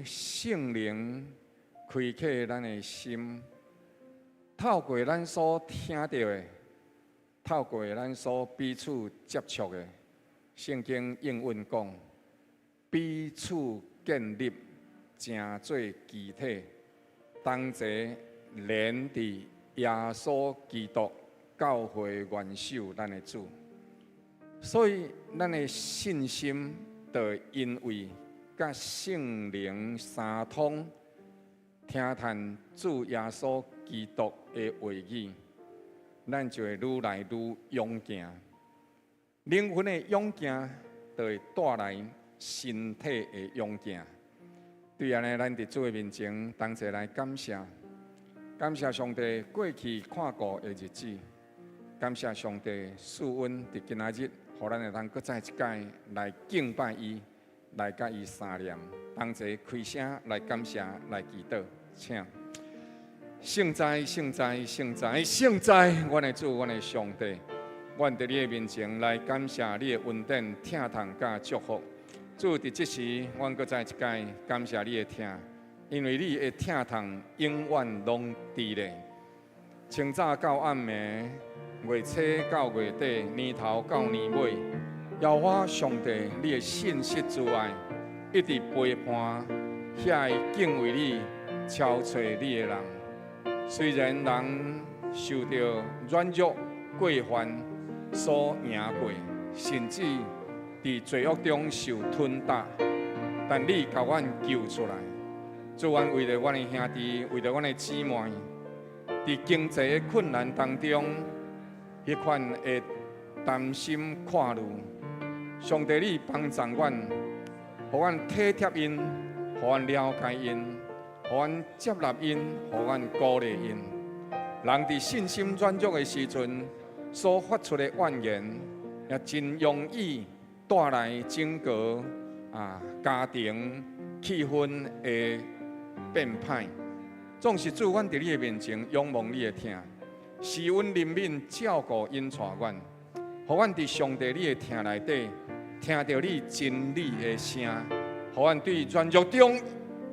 聖靈開啟咱的心，透過咱所聽著的，透過咱所彼此接觸的，聖經應允講，彼此建立，成做肢體，同齊連佇耶穌基督教會元首咱的主。所以，咱的信心就因為佮聖靈相通，聽趁主耶穌基督的話語，咱就會愈來愈勇健。靈魂的勇健，就會帶來身體的勇健。對按呢，咱佇主的面前同齊來感謝，感謝上帝過去看顧的日子，感謝上帝賜阮佇今仔日，予咱會當閣再一擺來敬拜伊，來佮伊相連，同齊開聲來感謝，來祈禱，請。聖哉，聖哉，聖哉，聖哉！阮的主，阮的上帝，阮佇你的面前來感謝你的恩典、疼痛佮祝福。主，佇這時，阮閣再一擺感謝你的疼，因為你的疼痛永遠攏佇咧。清早到暗暝，月初到月底，年頭到年尾，耶和華上帝，你的信實慈愛一直陪伴遐个敬畏你、朝揣你的人。雖然人受著軟弱過犯所贏過，甚至佇罪惡中受吞打，但你共阮救出來。主，阮為著阮的兄弟，為著阮的姊妹，佇經濟的困難當中，彼款的擔心看慮，上帝你幫助阮，予阮體貼𪜶，予阮了解𪜶，予阮接納𪜶，予阮鼓勵𪜶。人佇信心軟弱的時陣，所發出的怨言，也真容易帶來整個家庭氣氛的變歹。總是主，阮佇你的面前仰望你的疼，施恩憐憫照顧引帶阮，予阮佇上帝你的疼內底聽著你真理的聲，予阮對軟弱中，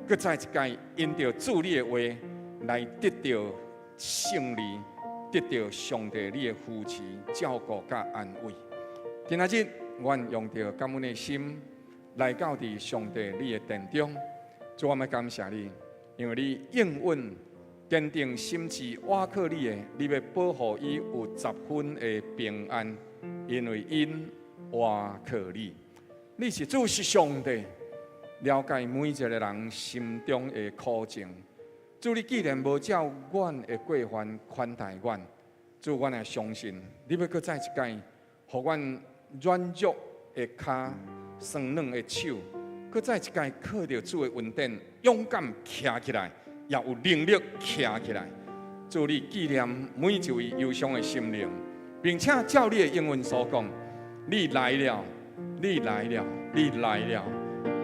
閣再一擺因著主你的話來得著勝利，得著上帝你的扶持、照顧佮安慰。今仔日，阮用著感恩的心來到佇上帝你的殿中，主，我欲感謝你，因為你應允堅定心志倚靠你的，你欲保護伊有十分的平安，因為𪜶倚靠你。你是主，是上帝，了解每一個人心中的苦情。主，你既然無照阮的過犯寬待阮，主，阮也相信你欲閣再一擺，予阮軟弱的跤、酸軟的手，閣再一擺靠著主的恩典，勇敢徛起來，也有能力徛起來。主，你紀念每一位憂傷的心靈，並且照你的應允所講，你來了，你來了，你來了，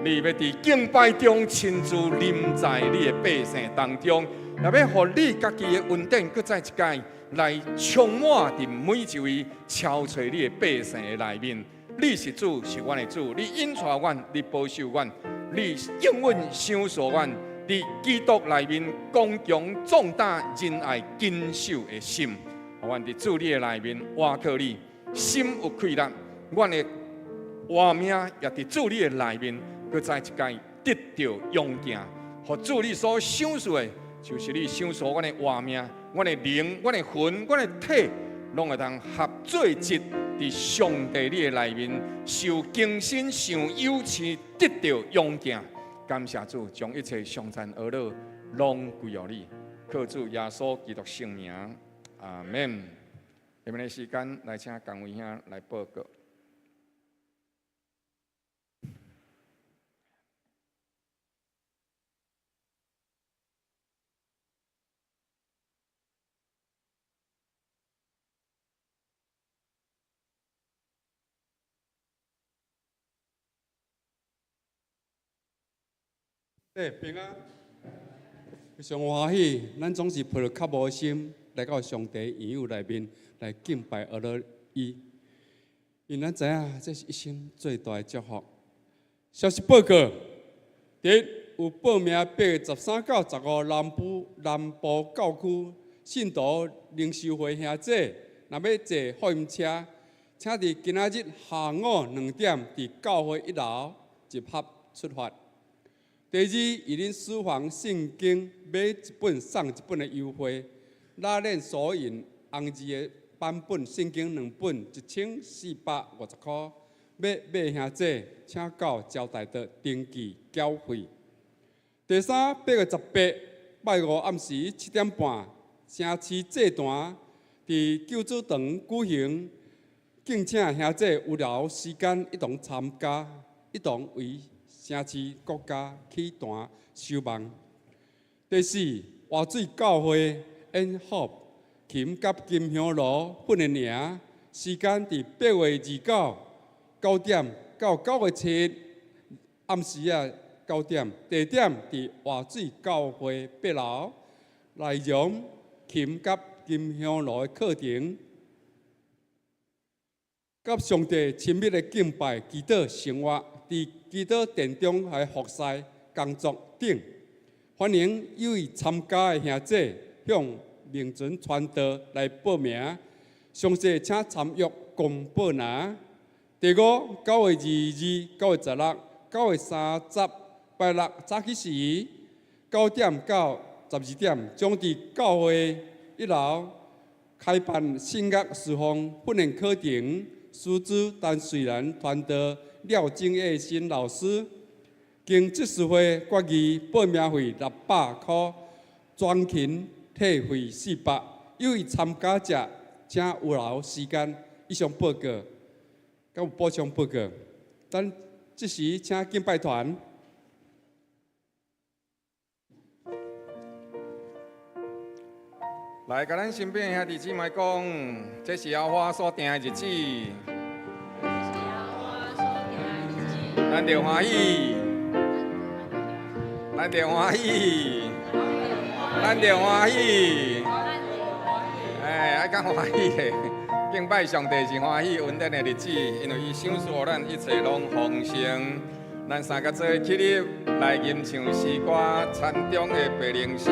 你欲佇敬拜中親自臨在你的百姓當中，也欲予你家己的恩典，閣再一擺來充滿佇每一位朝揣你的百姓的內面。你是主，是阮的主，你引帶阮，你保守阮，你應允賞賜阮，佇基督內面剛強壯膽仁愛謹守的心，予阮佇主你的內面倚靠你，心有氣力，阮的活命也佇主你的內面，閣再一擺得著勇健。予主你所賞賜的，就是你賞賜阮的活命、阮的靈、阮的魂、阮的體，攏會當合做一，佇上帝你的內面受更新、受有刺，得著勇健。感謝主，將一切頌讚呵咾攏歸予你，靠主耶穌基督聖名，阿門。下面的時間來請江偉兄來報告。欸，平安，非常歡喜，咱總是抱著渴慕的心來到上帝院宇內面來敬拜阿咾伊，因為咱知影這是一生最大的祝福。消息報告，佇有報名8月13到15南部教區信徒靈修會兄弟，若欲坐福音車，請佇今仔日下午2點佇教會一樓集合出發。第二，以恁書房聖經買一本送一本的優惠，拉鏈索引紅字的版本聖經兩本，1450塊。欲買兄弟，請到招待桌登記繳費。第三，8月18拜五暗時7點半，城市祭壇佇救主堂舉行，敬請兄弟有留時間一同參加，一同為城市國家祈壇守望。第四，活水教會演福琴佮金香爐訓練營，時間佇8月29 9點到9月7暗時仔9點，地點佇活水教會八樓，內容琴佮金香爐的課程，佮上帝親密的敬拜、祈禱生活，佇祈禱殿中來服侍工作等，歡迎有意參加的兄弟向明准傳道來報名，詳細請參閱公布欄。第五，9月22、9月16、9月30，拜六早起時9點到12點，將佇教會一樓開辦信樂事奉訓練課程，師資陳瑞蘭傳道廖金葉新老師。經執事會決議，報名費600塊，全勤退費400。有意參加者，請預留時間以上報告，閣有補充報告。咱這時請敬拜團。來，共咱身邊兄弟姊妹講，這是耶和華所定的日子，咱著歡喜，咱著歡喜，咱著歡喜。哎，愛講歡喜的，敬拜上帝是歡喜恩典的日子，因為伊賞賜予咱一切攏豐盛。咱三個做伙起立來吟唱詩歌，田中的白靈詩，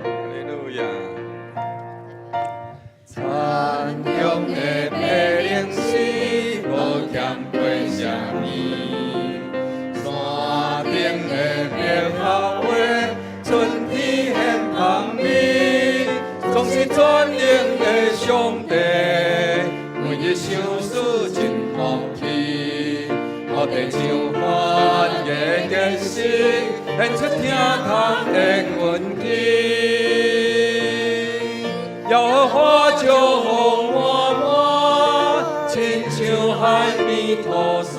哈利路亞。田中的白靈詩，無欠過啥物；山頂的百合花，春天獻芳味。總是全能的上帝，每日賞賜真福氣，予地唱歡的歌聲，獻出聽通的根基。耶和華祝福滿滿，親像海邊土沙，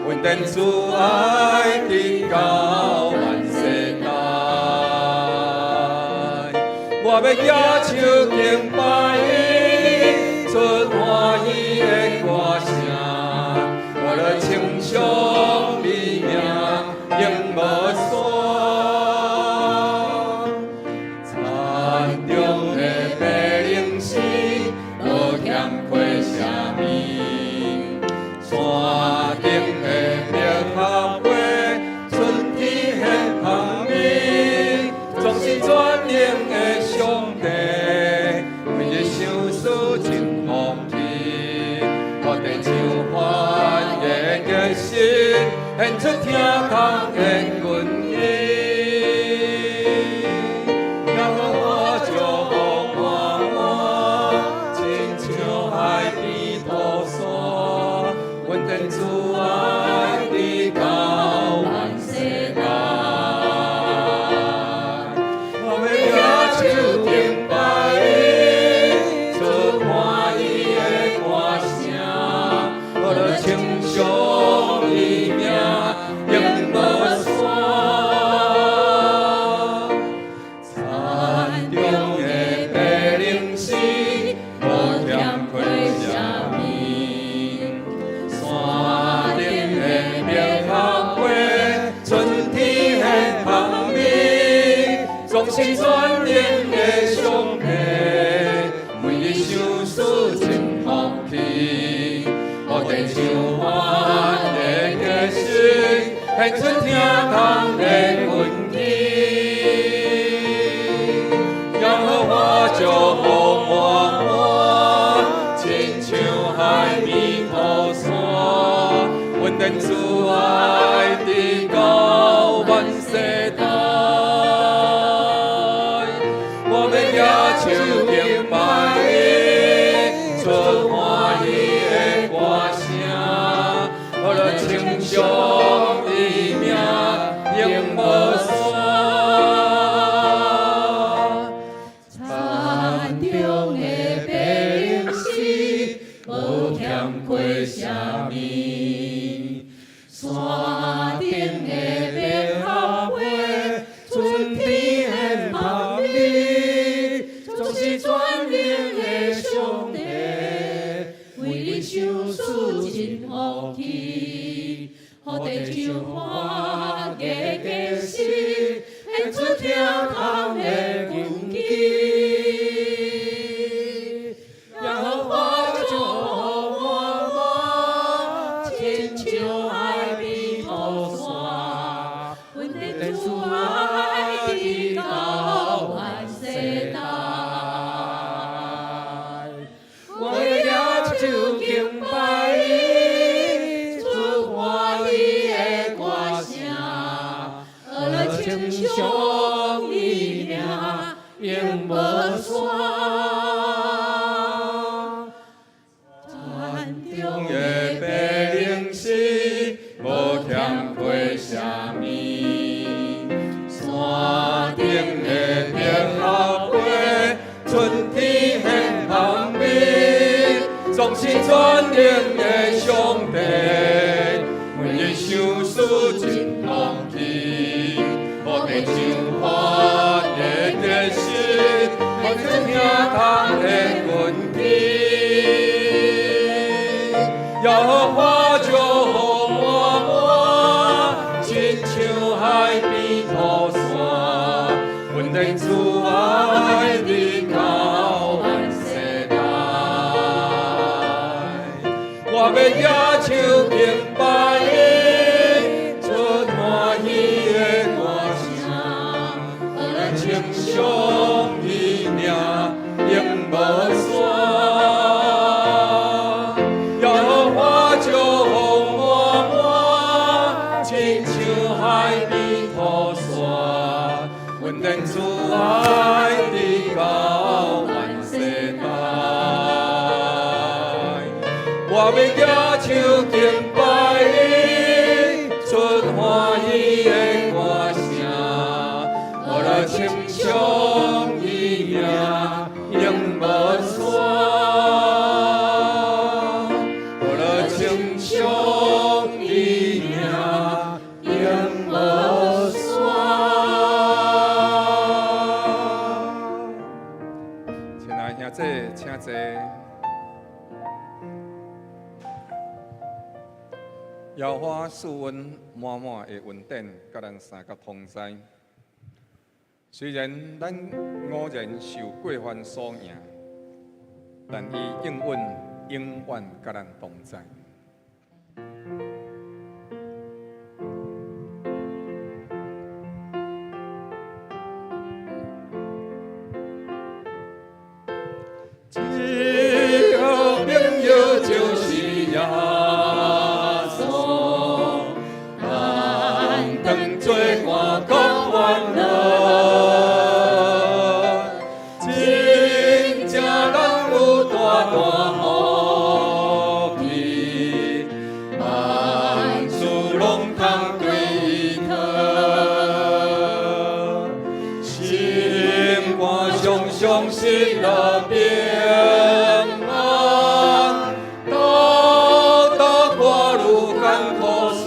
恩典慈愛直到萬世代。我欲舉手敬拜伊，出歡喜的歌聲，我來稱頌你名，永無散。田中的白靈詩，無欠缺啥物；山頂的百合花，春天獻芳味。總是全能的上帝，每日賞賜真福氣，予地唱歡的歌聲，獻出聽通的根基。耶和華祝福滿滿，親像海邊土沙，恩典慈愛直到萬世代。我欲舉手敬拜伊，出歡喜的歌聲，我來稱頌伊名，永無散。田中的白靈詩，無欠缺啥物；山頂的百合花，春天獻芳味。總是全能的上帝，每日賞賜真福氣，予地唱歡的歌聲，獻獻出疼痛的根基。耶和華祝福滿滿，親像海邊塗山，恩典慈愛直到萬世代。我欲舉手敬拜伊，出歡喜的歌聲，我來稱頌伊名，永無散。田中的白靈絲，無欠過啥物；山頂的百合花，春天的芳味，總是全能的上帝，為你賞賜真福氣，予地上發芽結實，獻出疼痛的根基。耶和華祝福滿滿，親像海邊塗山，恩典慈愛直到萬世代。我欲舉手敬拜伊，出歡喜的歌聲，我來稱頌伊名，永無散。田中的白靈絲，無欠過啥物；山頂的百合花，春天的芳味，總是全能的上帝，為你賞賜真福氣，予地上發芽結實，獻出疼痛的根基。耶和華祝福滿滿，親像海邊塗山，恩典慈愛直到萬世代。我欲舉手敬拜伊，出歡喜的歌聲，我來稱頌伊名，永無散。耶和華祝福滿滿，親像海邊塗山，恩典慈愛直到萬世代。我欲舉手敬拜伊，出歡喜的歌聲，我來稱頌伊名，永無散。我來稱頌伊名，永無散。親愛兄弟，請坐。耶和華賜阮滿滿的恩典，佮咱三個同在。雖然咱偶然受過犯所贏，但伊應允永遠佮咱同在。這個朋友就是耶穌，咱當作伴講歡樂，真正咱有大大福氣，萬事攏通對伊討，心肝常常喜樂平安，倒倒看愈艱苦事，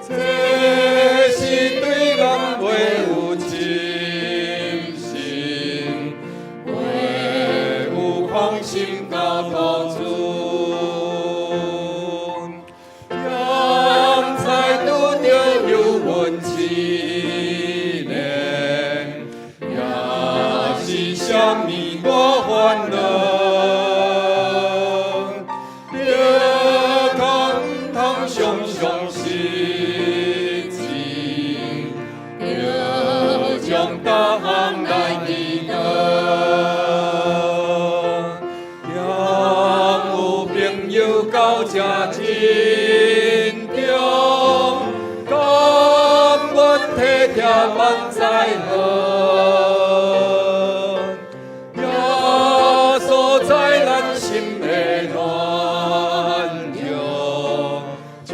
這是對人袂有侵蝕，袂有空心交託主。薑菜拄著油溫試煉，也是啥物我煩惱？著空毋通傷這珍重，甘願體貼萬災禍。耶穌知咱心的軟弱，將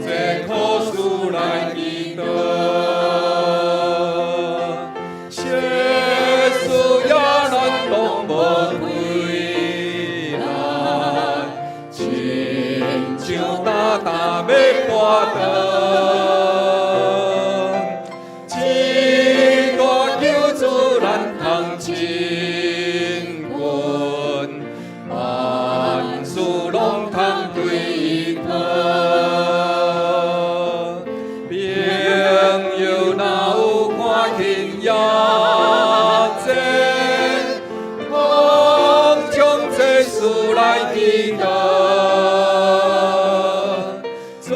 這苦事來祈禱。世事也咱攏無困難，親像擔擔欲跋倒。至大救主咱通親近，萬事攏通對伊討。朋友若有看見也濟，通將這事來祈禱。主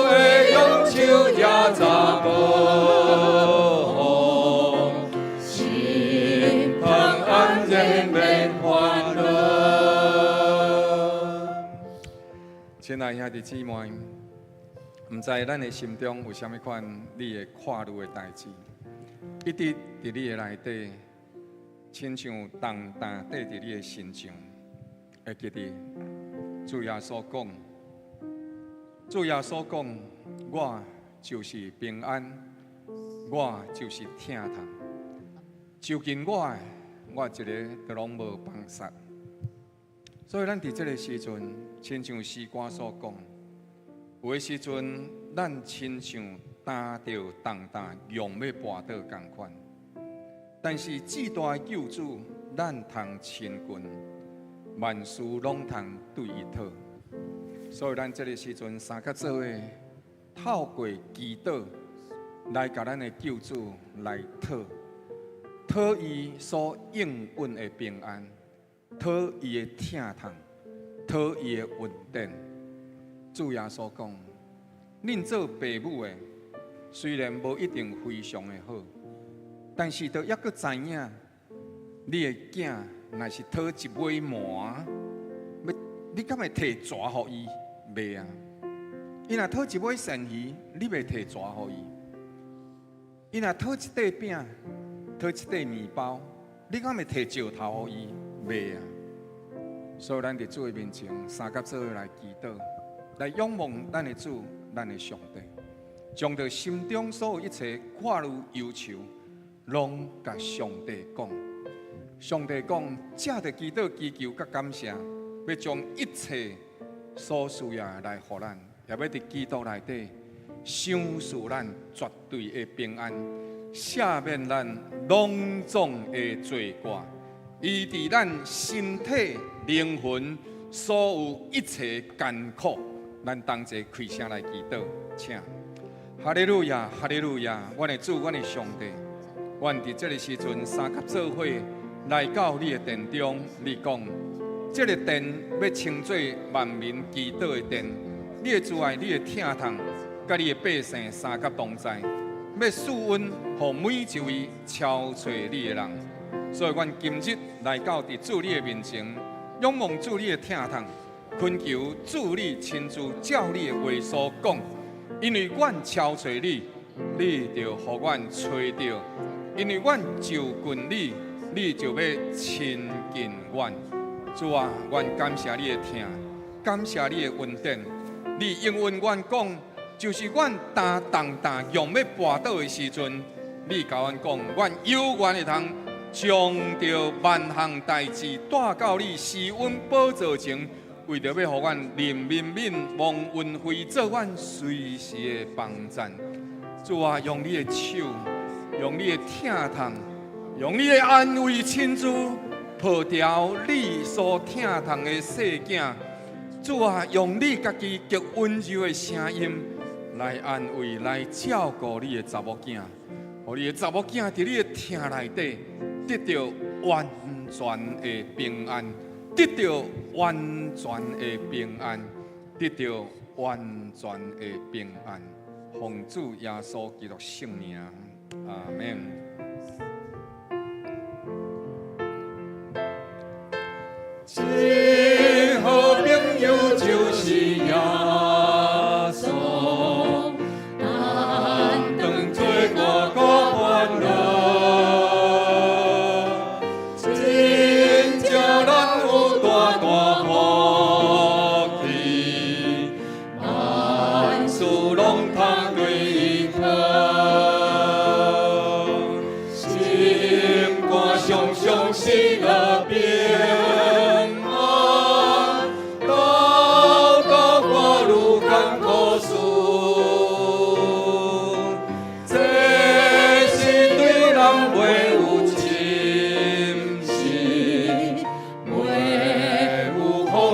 會用手舉查保護，心通安然免煩惱。親愛兄弟姊妹，毋知咱的心中有啥物款你會看慮的代誌，一直佇你的內底，親像重擔綴佇你的身上。會記得主耶穌講，主耶穌講，我就是平安，我就是疼痛。就近我的，我一個都攏無放殺。所以咱佇這个時陣，親像詩歌所講，有的時陣，咱親像擔著重擔，用欲跋倒仝款。但是至大的救主，咱通親近，萬事攏通對伊討。所以咱這个時陣三甲做伙，透過祈禱來共咱的救主來討，討伊所應允的平安，討伊的疼痛，討伊的恩典。主耶穌講：恁做爸母的，雖然無一定非常的好，但是都猶閣知影，你的囝若是討一尾鰻，欲你敢會提蛇予伊？袂啊！伊若討一尾鱔魚，你袂提蛇予伊？伊若討一塊餅，討一塊麵包，你敢會提石頭予伊？袂啊！所以咱佇主的面前，三甲做伙來祈禱，來仰望咱的主，咱的上帝，將著心中所有一切掛慮憂愁，攏共上帝講。上帝講，藉著祈禱、祈求佮感謝，欲將一切所需要的來予咱，也欲佇基督內底賞賜咱絕對的平安，赦免咱攏總的罪過，醫治咱身體、靈魂所有一切艱苦。咱同齊開聲來祈禱，請。哈利路亞，哈利路亞，阮的主，阮的上帝，阮佇這个時陣三佮做伙來到你的殿中，你講，這个殿欲稱做萬民祈禱的殿，你的慈愛、你的疼痛，佮你的百姓三佮同在，欲賜恩予每一位敲揣你的人。所以，阮今日來到佇主你的面前，仰望主你的疼痛，懇求主你親自照你的話所講，因為阮敲揣你，你就予阮揣著；因為阮就近你，你就欲親近阮。主啊，阮感謝你的疼，感謝你的恩典。你應允阮講，就是阮擔重擔用欲跋倒的時陣，你共阮講，阮有緣會通將著萬項代誌帶到你施恩寶座前，為著欲予阮憐憫憫蒙恩惠，做阮隨時的幫贊。主啊，用你的手，用你的疼痛，用你的安慰，親自抱牢你所疼痛的細囝。主啊，用你家己極溫柔的聲音來安慰、來照顧你的查某囝，予你的查某囝佇你的疼內底得著完全的平安，得著完全的平安，得著完全的平安。奉主耶穌基督聖名，阿們。真好朋友。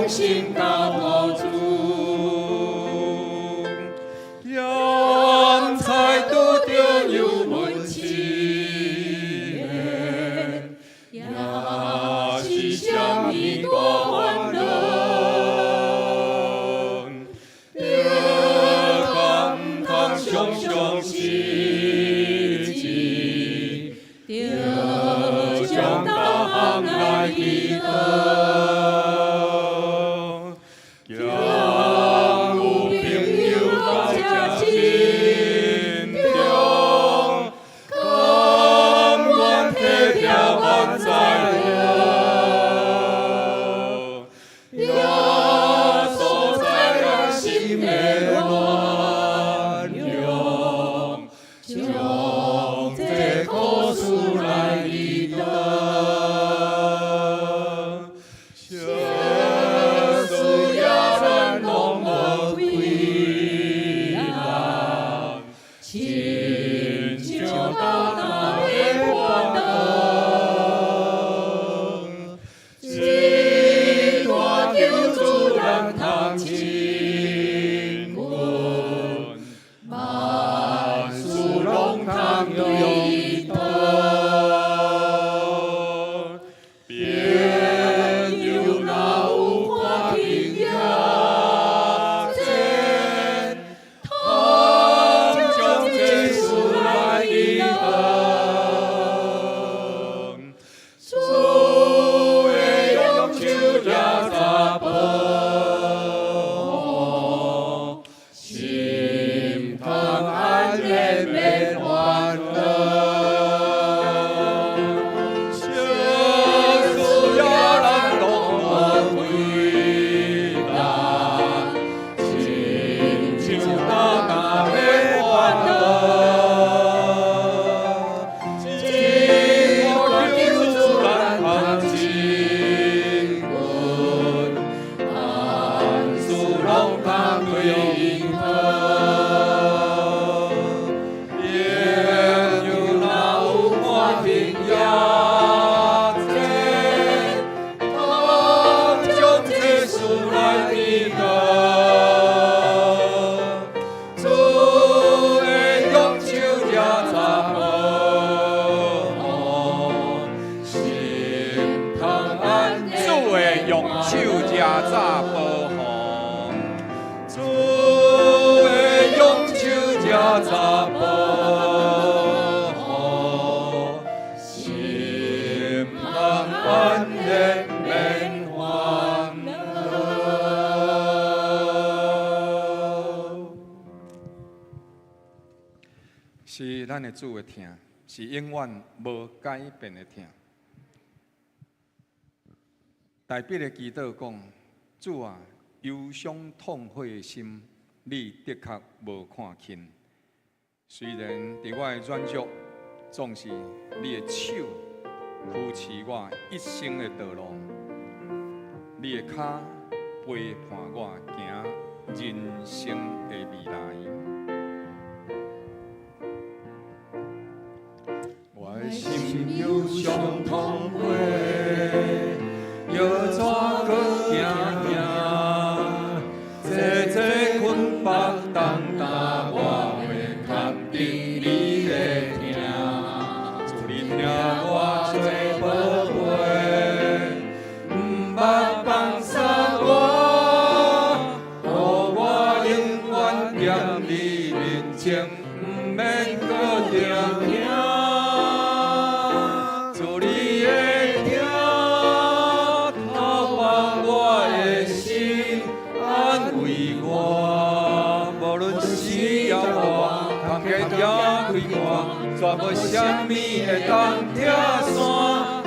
将心交託主。咸菜拄著油溫試驗，也是啥物大煩惱，著感嘆常常失志，著將逐項來祈禱。兼有朋友到這陣中，甘願體貼萬載好。耶穌知咱心的軟弱，將這苦事來祈禱。小事也咱攏無虧難，親像豆豆的跋倒，這大救主咱通親近，萬事攏通對伊討。朋友若有看見逆戰，通將這事來祈禱。主的用手掠早保護，心通安然免煩惱。小事也咱攏無虧難，親像豆豆的跋倒，這大救主咱通親近，萬事攏通對伊討。朋友若有看見逆戰，通將這事來祈禱。主的用手掠早保護，心通安然。主的用手掠早保護，主的用手掠早保護，心通安然免煩惱。是咱的主的疼，是永遠無改變的疼。大衛的祈禱講：主啊，憂傷痛悔的心，你的確無看輕。雖然佇我的軟弱，總是你的手扶持我一生的道路，你的跤陪伴我行人生的未來。我的心憂傷痛悔，欲怎閣行行？濟濟捆縛重擔，我袂堪頂你的疼。主你疼我做寶貝，毋捌放捨我，予我永遠踮你面前，毋免閣定驚。主你的疼，透徹我的心，安慰我。無論死抑活，坎坷抑快活，絕無啥物會當拆散。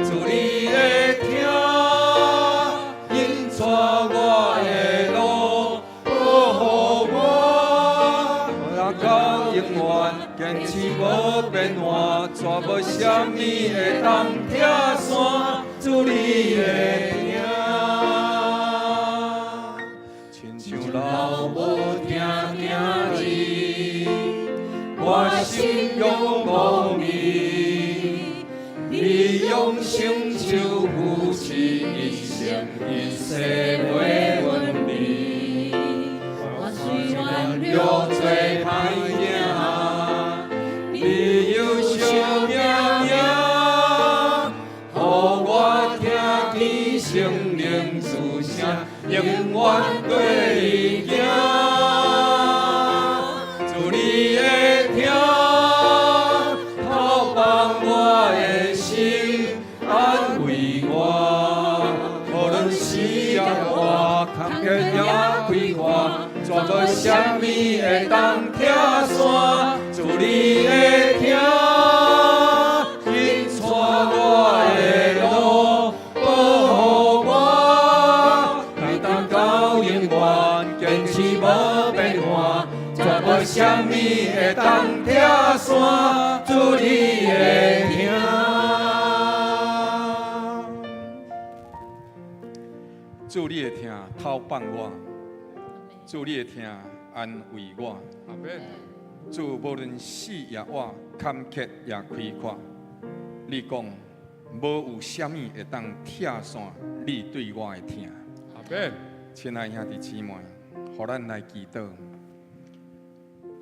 主你的疼，引帶我的路，保護我，予到永遠，堅持無變換，絕無啥物會當拆散。主你的疼，親像老母疼囝兒，我心永無眠。你用雙手扶持，一生一世袂。声，永遠綴你行。主你的疼，透放我的心，安慰我。無論死抑活，坎坷抑開闊，絕無啥物會當拆散。主你的疼，引帶我的路，保護我，直當到永遠，堅持無變換，絕無啥物會當拆散。主你的疼。主你的疼透放我，主你的疼安慰我。阿門。主無論死抑活，坎坷抑開闊，你講無有啥物會當拆散你對我的疼。阿門。親愛兄弟姊妹，予咱來祈禱，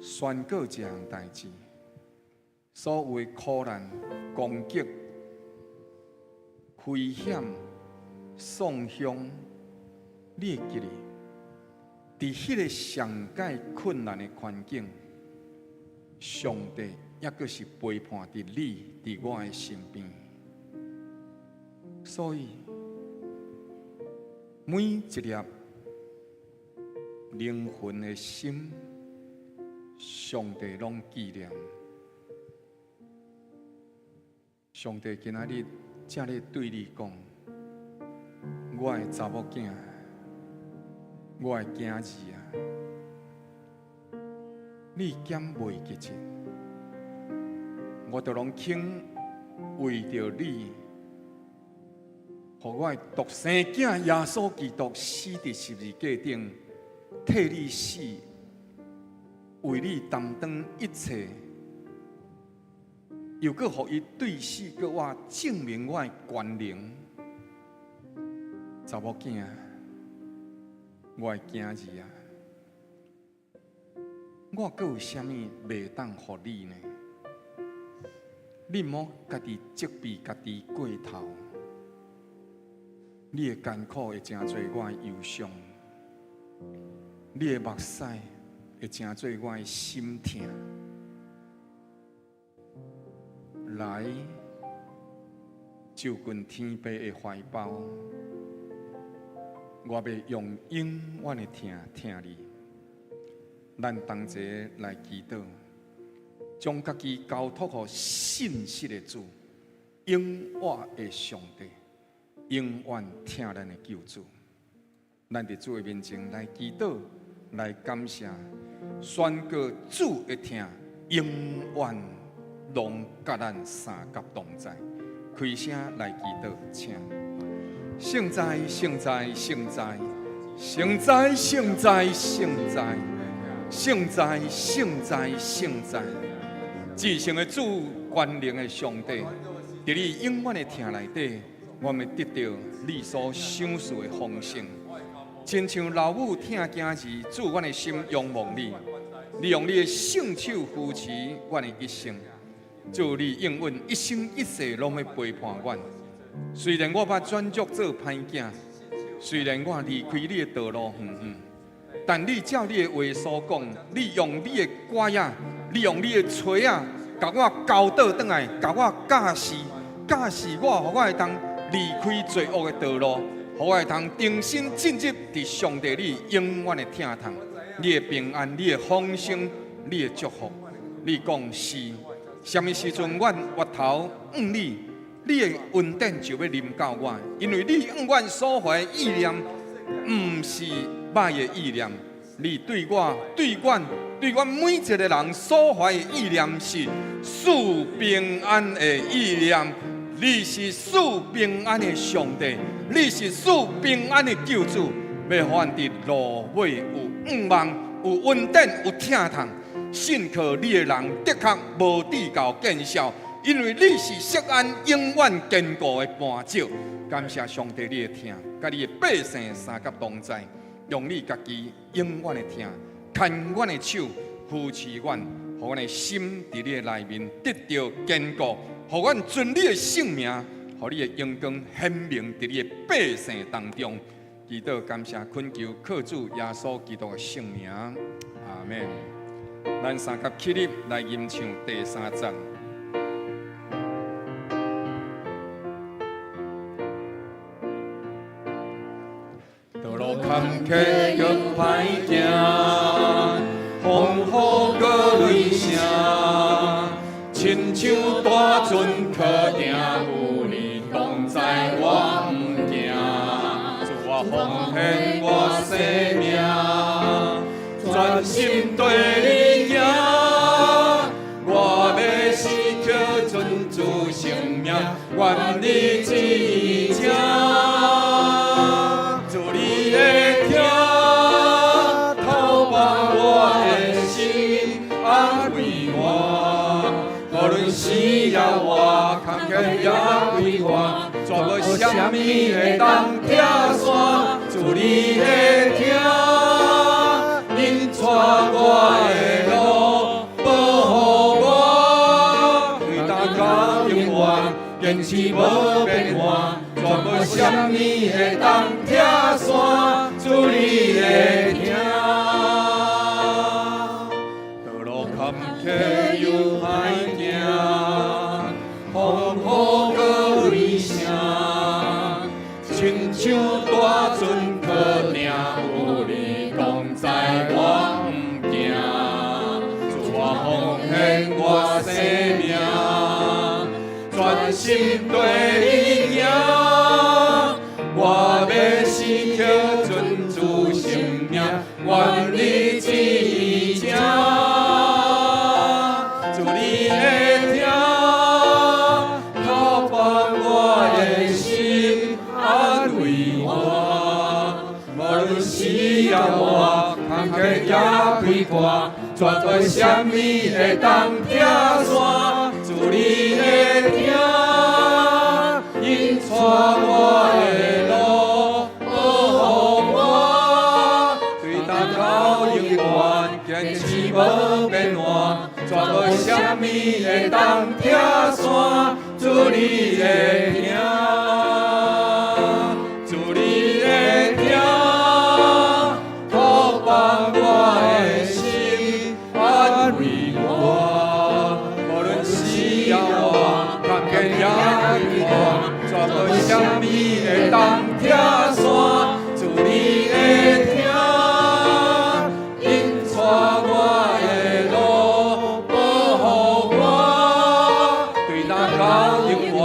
宣告一項代誌，所有的苦難、攻擊、危險、喪鄉，你會記得，佇彼个上蓋困難的環境，上帝猶閣是陪伴佇你、佇我的身邊。所以，每一粒靈魂的心，上帝攏紀念。上帝今仔日正咧對你講：我的查某囝，我的囝兒啊，你敢袂記得？我都攏肯為著你，予我的獨生囝耶穌基督死佇十字架頂，替你死，為你擔當一切，又閣予伊對死閣活，證明我的權能。查某囝，我的囝兒啊，我閣有啥物袂當予你呢？你毋好家己責備家己過頭，你的艱苦會成做我的憂傷，你的目屎會成做我的心疼。來，就近天父的懷抱，我欲用永遠的疼疼你。咱同齊來祈禱，將家己交託予信實的主，永活的上帝，永遠疼咱的救主。咱佇主的面前來祈禱，來感謝，宣告主的疼永遠攏佮咱相佮同在。開聲來祈禱，請。聖哉，聖哉，聖哉，聖哉，聖哉，聖哉，聖哉，聖哉，聖哉，至聖的主，全能的上帝，佇你永遠的疼內底，我們得著你所賞賜的豐盛。親像老母疼囝兒，主，阮的心仰望你，你用你的聖手扶持阮的一生。主，你應允一生一世攏欲陪伴阮。雖然我捌轉足做歹囝，雖然我離開你的道路遠遠，但你照你的話所講，你用你的拐仔，你用你的錘仔，共我教導轉來，共我教示，教示我，予我會當離開罪惡的道路，予我會當重新進入佇上帝你永遠的疼痛，你的平安，你的豐盛，你的祝福。你講是，啥物時陣阮回頭向你，你的恩典就欲臨到我，因為你向阮所懷的意念，毋是歹的意念。你對我、對阮、對阮每一個人所懷的意念是賜平安的意念。你是賜平安的上帝，你是賜平安的救主，欲予阮佇路尾有向望、有恩典、有疼痛。信靠你的人，的確無至到見笑，因為你是錫安永遠堅固的磐石。感謝上帝，你的疼，佮你的百姓相佮同在，用你家己永遠的疼，牽阮的手，扶持阮，予阮的心佇你的內面得著堅固，予阮尊你的聖名，予你的榮光顯明佇你的百姓當中。祈禱感謝懇求，靠主耶穌基督的聖名，阿們。咱三甲起立來吟唱第三節。道路坎坷又歹行，風雨閣雷聲，親像大船靠定，有你同在我毋驚。主啊，奉獻我生命，專心綴你行，我欲時刻尊主聖名，願你旨意成。主你的疼，透放我的心，安慰我。無論死抑活，坎坷抑快活，絕無啥物會當拆散。主你的疼，引帶我的路，保護我，對今到永遠，堅持無變換，絕無啥物會當拆散。主你的疼，道路坎坷又歹行，風雨閣雷聲，親像大船靠定，有你同在我毋驚。主啊，奉獻我生命，專心綴你行，我欲時刻尊主聖名，願你旨意成。主你的疼，透放我的心，安慰我。無論死抑活，坎坷抑快活，絕無啥物會當拆散。主你的疼，引帶我的路，保護我，對今到永遠，堅持無變換，絕無啥物會當拆散。主你的疼，主你的疼，透放我的心，安慰我。無論死抑活，坎坷抑快活，絕無啥物會當拆散。主你的疼，引帶我的路，保護我，對今到永遠，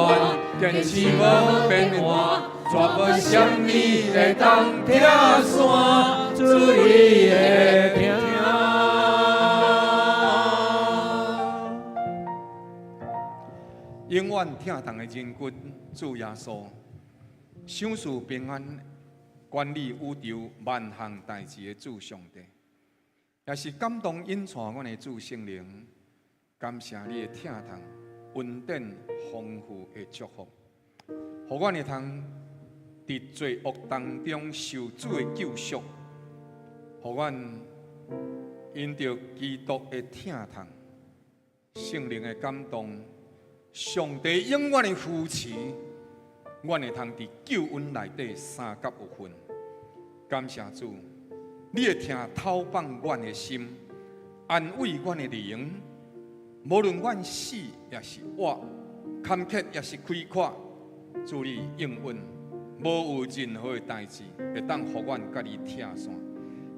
堅持無變換，絕無啥物會當拆散。主你的疼。永遠疼痛的仁君主耶穌，賞賜平安、管理宇宙萬項代誌的主上帝，也是感動引帶阮的主聖靈，感謝你的疼痛、恩典豐富的祝福，予阮會通佇罪惡當中受主的救贖，予阮因著基督的疼痛、聖靈的感動，上帝永遠的扶持，阮會通佇救恩內底相佮有份。感謝主，你的疼透放阮的心，安慰阮的靈。無論阮死抑是活，坎坷抑是開闊，主你應允，無有任何的代誌會當予阮佮你拆散。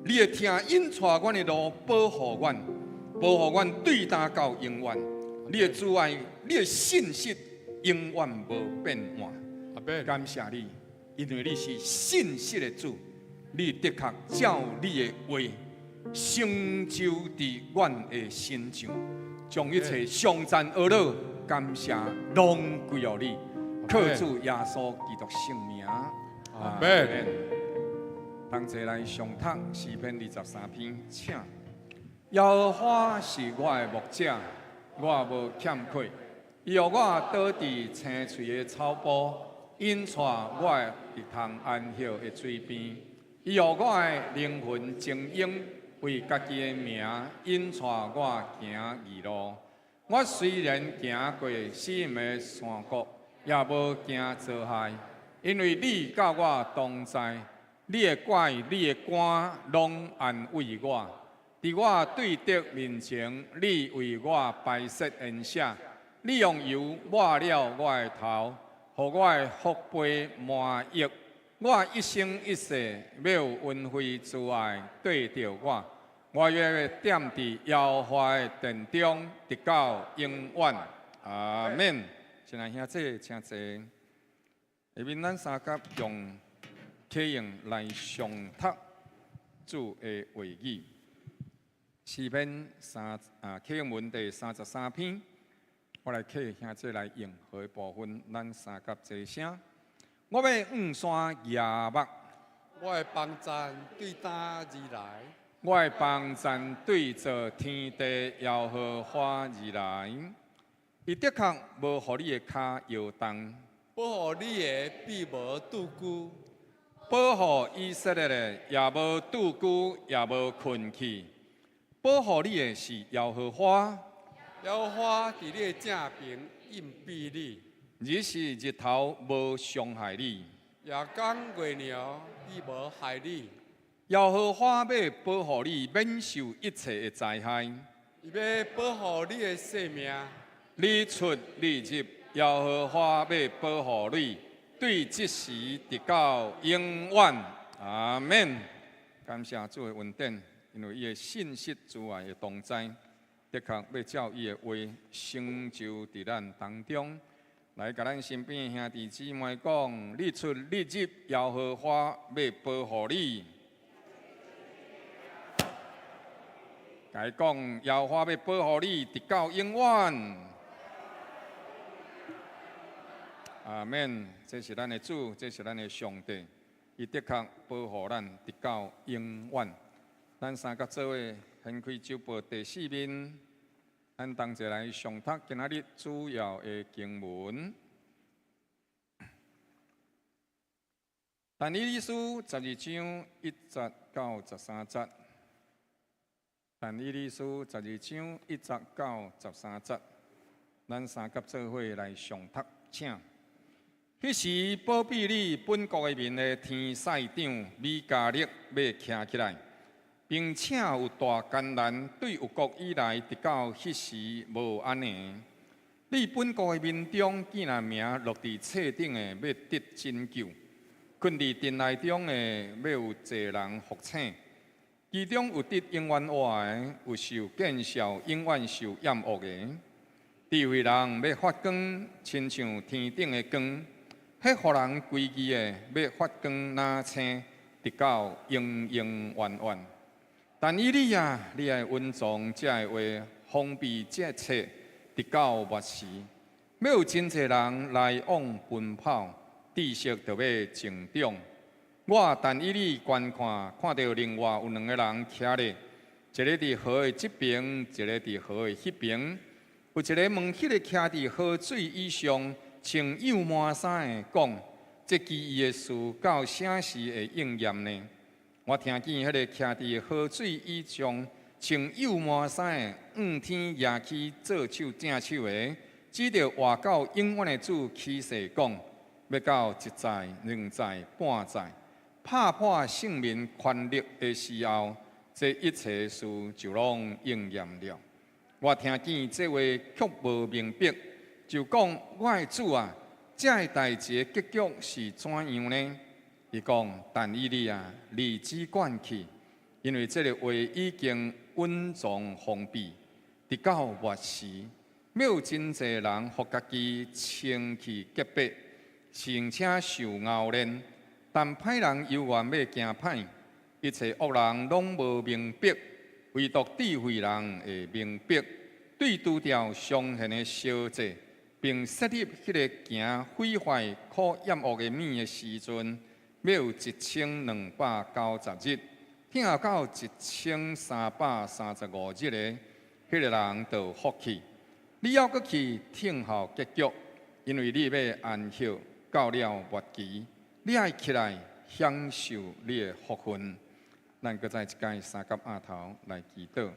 你的疼引帶阮的路，保護阮，保護阮對今到永遠。你的慈愛，你的信實，永遠無變換。阿們。感謝你，因為你是信實的主，你的確照你的話成就佇阮的身上，將一切頌讚呵咾感謝攏歸予你，靠主耶穌基督聖名。阿們。同齊來誦讀詩篇23篇，請。耶和華是我的牧者，我無欠缺。伊予我倒佇青翠的草埔，引帶我入通安歇的水邊。伊予我的靈魂晶瑩，為家己的名引帶我行義路。我雖然行過死蔭的山谷，也無驚遭害，因為你佮我同在，你的拐，你的竿，攏安慰我。佇我對敵面前，你為我擺設筵席，你用油抹了我的頭，予我的福杯滿溢。我一生一世欲有恩惠慈愛綴著我，我欲踮佇耶和華的殿中，直到永遠。阿們。親愛兄弟，請坐。下面咱三甲用啟應來誦讀主的話語。詩篇三啊，啟應文第33篇，我來啟兄弟來應和的部分，咱三甲齊聲。我欲向山舉目，我的幫贊對佗而來？我的幫贊對造天地耶和華而來。伊的確無予你的跤搖動，保護你的臂無拄龜，保護以色列的也無拄龜，也無睏去。保護你的是耶和華，耶和華佇你的正爿蔭庇你，日時日頭無傷害你，夜間月娘伊無害你。耶和華欲保護你，免受一切的災害。伊欲保護你的性命。你出你入，耶和華欲保護你，對這時直到永遠。阿們。感謝主的恩典，因為伊的信實慈愛的同在，的確欲照伊的話成就佇咱當中。來，共咱身邊的兄弟姊妹講：你出你入，耶和華欲保護你。共伊講，耶和華欲保護你，直到永遠。阿們。這是咱的主，這是咱的上帝，伊的確保護咱，直到永遠。咱三甲做伙掀開週報第四面。咱同齊來誦讀今仔日主要的經文。但以理書12章1節到13節。但以理書12章1節到13節，咱三甲做伙來誦讀，請。彼時，巴比你本國的民的天使長米迦勒欲徛起來，並且有大艱難，對有國以來直到彼時無按呢。你本國的民中，見若名落佇冊頂的，欲得拯救；睏佇殿內中的，欲有濟人復醒。其中有得永遠活的，有受見笑、永遠受厭惡的。智慧人欲發光，親像天頂的光；彼予人歸義的，欲發光若星，直到永永遠遠。但以理啊，你愛隱藏這个話，封閉這冊，直到末時，欲有真濟人來往奔跑，知識就欲增長。我但以理觀看，看著另外有兩个人徛咧，一个佇河的這爿，一个佇河的彼爿。有一个問彼个徛佇河水以上，穿幼麻衫的講：這奇異的事到啥時會應驗呢？我聽見彼个徛佇河水以上，穿幼麻衫的，向天舉起左手正手的，指著活到永遠的主起誓講：欲到一載、兩載、半載，拍破聖民權力的時候，這一切事就攏應驗了。我聽見這話卻無明白，就講：我的主啊，這个代誌的結局是怎樣呢？伊講：但以理啊，你只管去，因為這个話已經隱藏封閉，直到末時，欲有真濟人予家己清去潔白，並且受熬煉。但歹人猶原欲行歹，一切惡人攏無明白，唯獨智慧人會明白。對除掉上獻的燒祭，並設立彼个行毀壞可厭惡的物的時陣，欲有1290日，聽候到1335日的，彼个人就有福氣。你猶閣去聽候結局，因為你欲安歇到了末期，你愛起來享受你的福分。咱閣再一擺三佮阿頭來祈禱。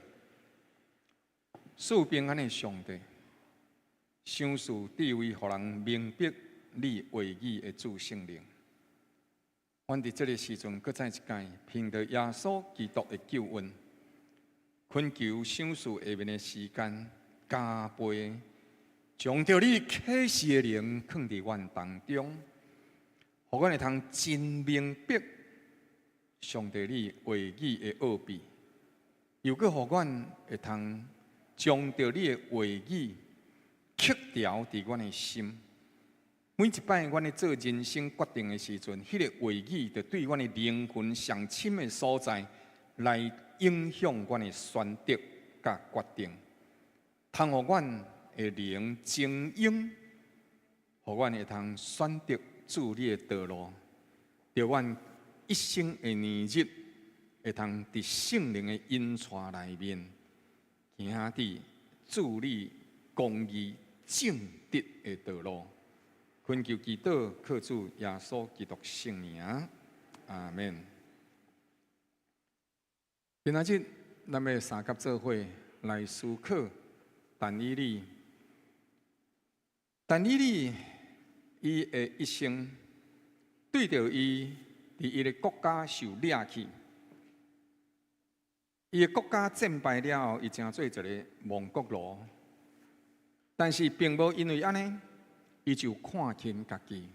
賜平安的上帝，賞賜智慧，予人明白你話語的主聖靈。阮佇這个時陣，閣再一擺，憑著耶穌基督的救恩，懇求賞賜下面的時間加倍，將著你啟示的靈囥佇阮當中，予阮會通真明白上帝你話語的奧秘，又閣予阮會通將著你的話語刻牢佇阮的心。每一擺阮咧做人生決定的時陣，彼個話語就對阮的靈魂上深的所在來影響阮的選擇佮決定，通予阮的靈精英，予阮會通選擇主你的道路，著阮一生的年日會通佇聖靈的引帶內面，行佇主你公義正直的道路。懇求祈禱，靠主耶穌基督聖名，阿們。今仔日，咱欲相佮做伙來思考但以理。但以理，伊的一生對著伊佇伊的國家受掠去，伊的國家戰敗了後，伊成做一个亡國奴。但是並無因為按呢，伊就看輕家己。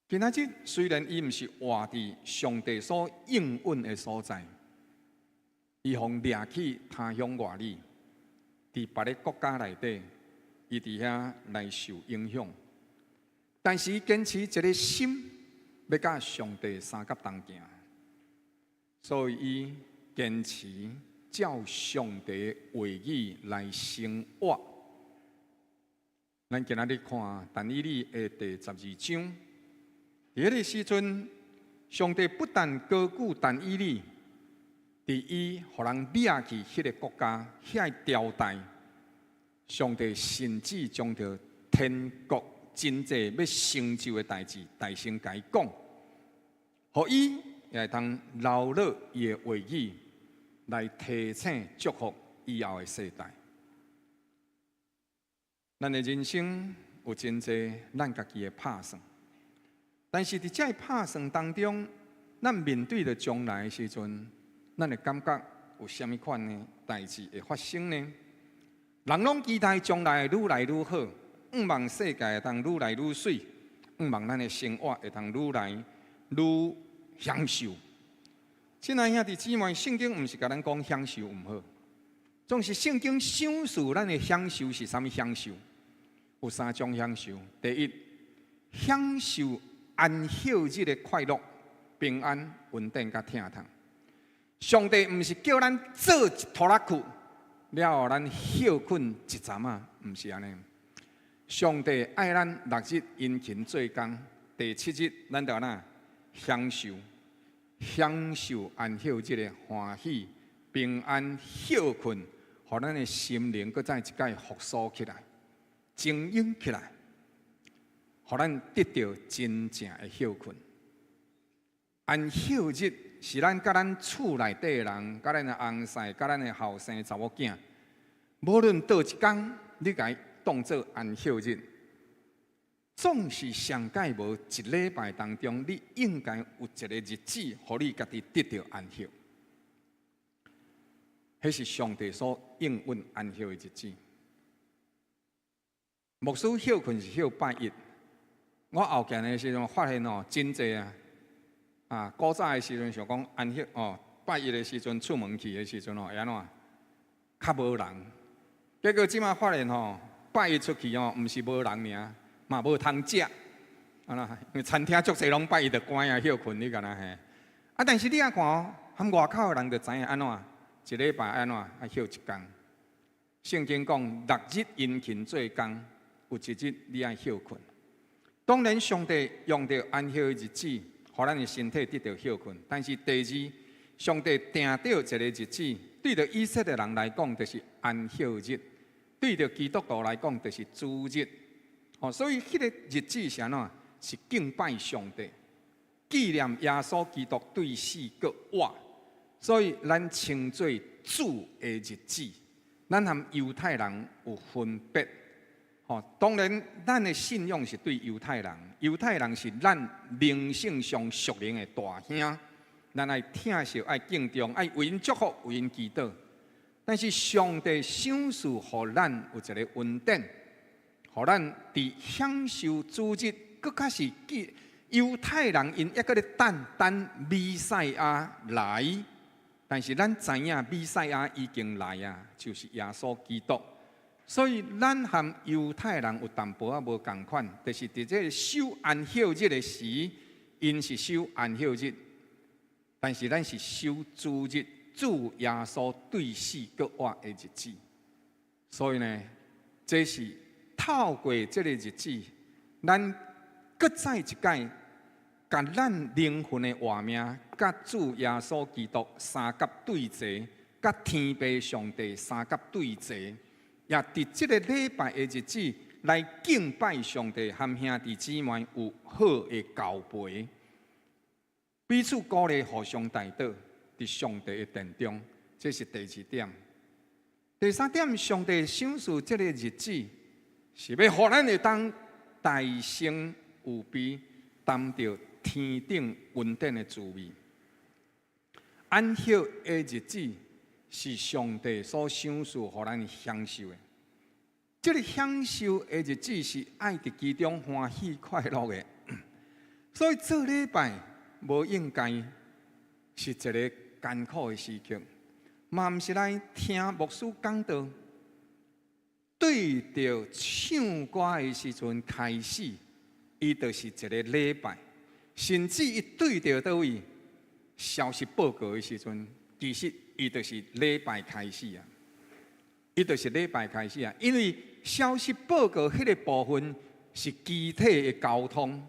今仔日雖然伊毋是活佇上帝所應允的所在，伊予掠去他鄉外里，佇別个國家內底，伊佇遐來受影響。但是伊堅持一个心，欲佮上帝相佮同行，所以伊堅持照上帝話語來生活。咱今仔日看但以理的第12章，佇彼个時陣，上帝不但高舉但以理，佇伊予人掠去彼个國家遐个朝代，上帝甚至將著天國真濟欲成就的代誌，大聲共伊講，予伊也會通留落伊的話語，來提醒祝福以後的世代。咱的人生有真濟咱家己的拍算，但是佇這个拍算當中，咱面對著將來的時陣，咱會感覺有啥物款的代誌會發生呢？人攏期待將來會愈來愈好，向望世界會通愈來愈媠，向望咱的生活會通愈來愈享受。親愛兄弟姊妹，聖經毋是共咱講享受毋好，總是聖經賞賜咱的享受是啥物享受？有三種享受。第一，享受安息日的快樂、平安、穩定佮疼痛。上帝毋是叫咱做一拖拉庫，了後咱歇睏一陣仔，毋是按呢。上帝愛咱六日殷勤做工，第七日咱就按怎享受，享受安息日的歡喜、平安、歇睏，予咱的心靈閣再一擺復甦起來。精英起來，予咱得著真正的歇睏。安息日是咱佮咱厝內底的人，佮咱的翁婿、佮咱的後生查某囝，無論佗一工，你共伊當做安息日，總是上蓋無一禮拜當中，你應該有一个日子，予你家己得著安息。彼是上帝所應允安息的日子。牧師歇睏是歇拜一，我後來的時陣發現哦，真濟啊！啊，古早的時陣想講安息哦，拜一的時陣出門去的時陣哦，會按怎？較無人。結果這馬發現吼，拜一出去哦，毋是無人爾，嘛無通食。啊啦，因為餐廳足濟攏拜一就關啊歇睏，你敢若嘿？啊，但是你仔看哦，含外口的人就知影按怎，一禮拜按怎愛歇一工。聖經講六日殷勤做工。有一日你愛歇睏，當然上帝用著安息的日子，予咱的身體得著歇睏。但是第二，上帝定著一個日子，對著以色列人來講，就是安息日；對著基督徒來講，就是主日。哦，所以彼个日子是按怎？是敬拜上帝，紀念耶穌基督對死閣活。所以咱稱做主的日子。咱和猶太人有分別。吼，當然，咱的信仰是對猶太人，猶太人是咱靈性上屬靈的大兄，咱愛疼惜、愛敬重、愛為𪜶祝福、為𪜶祈禱。但是上帝賞賜予咱有一個恩典，予咱佇享受主日，閣較是記猶太人𪜶猶閣咧等等彌賽亞來，但是咱知影彌賽亞已經來啊，就是耶穌基督。所以咱和猶太人有淡薄仔無仝款，就是佇這個守安息日的時，𪜶是守安息日，但是咱是守主日，主耶穌對死閣活的日子。所以呢，這是透過這個日子，咱閣再一擺，共咱靈魂的活命，佮主耶穌基督相佮對齊，佮天父上帝相佮對齊。也佇這個禮拜的日子來敬拜上帝，和兄弟姊妹有好的交陪，彼此鼓勵，互相代禱，佇上帝的殿中，這是第二點。第三點，上帝賞賜這個日子，是欲予咱會當大聲有備，擔著天頂恩典的滋味。安息的日子是上帝所賞賜予咱享受的。這個享受的日子是愛佇其中歡喜快樂的，所以做禮拜無應該是一個艱苦的時刻，嘛毋是來聽牧師講道，對著唱歌的時陣開始，伊就是一個禮拜，甚至伊對著佗位消息報告的時陣，其實伊就是禮拜開始啊，伊就是禮拜開始啊，因為消息報告彼個部分是肢體的交通，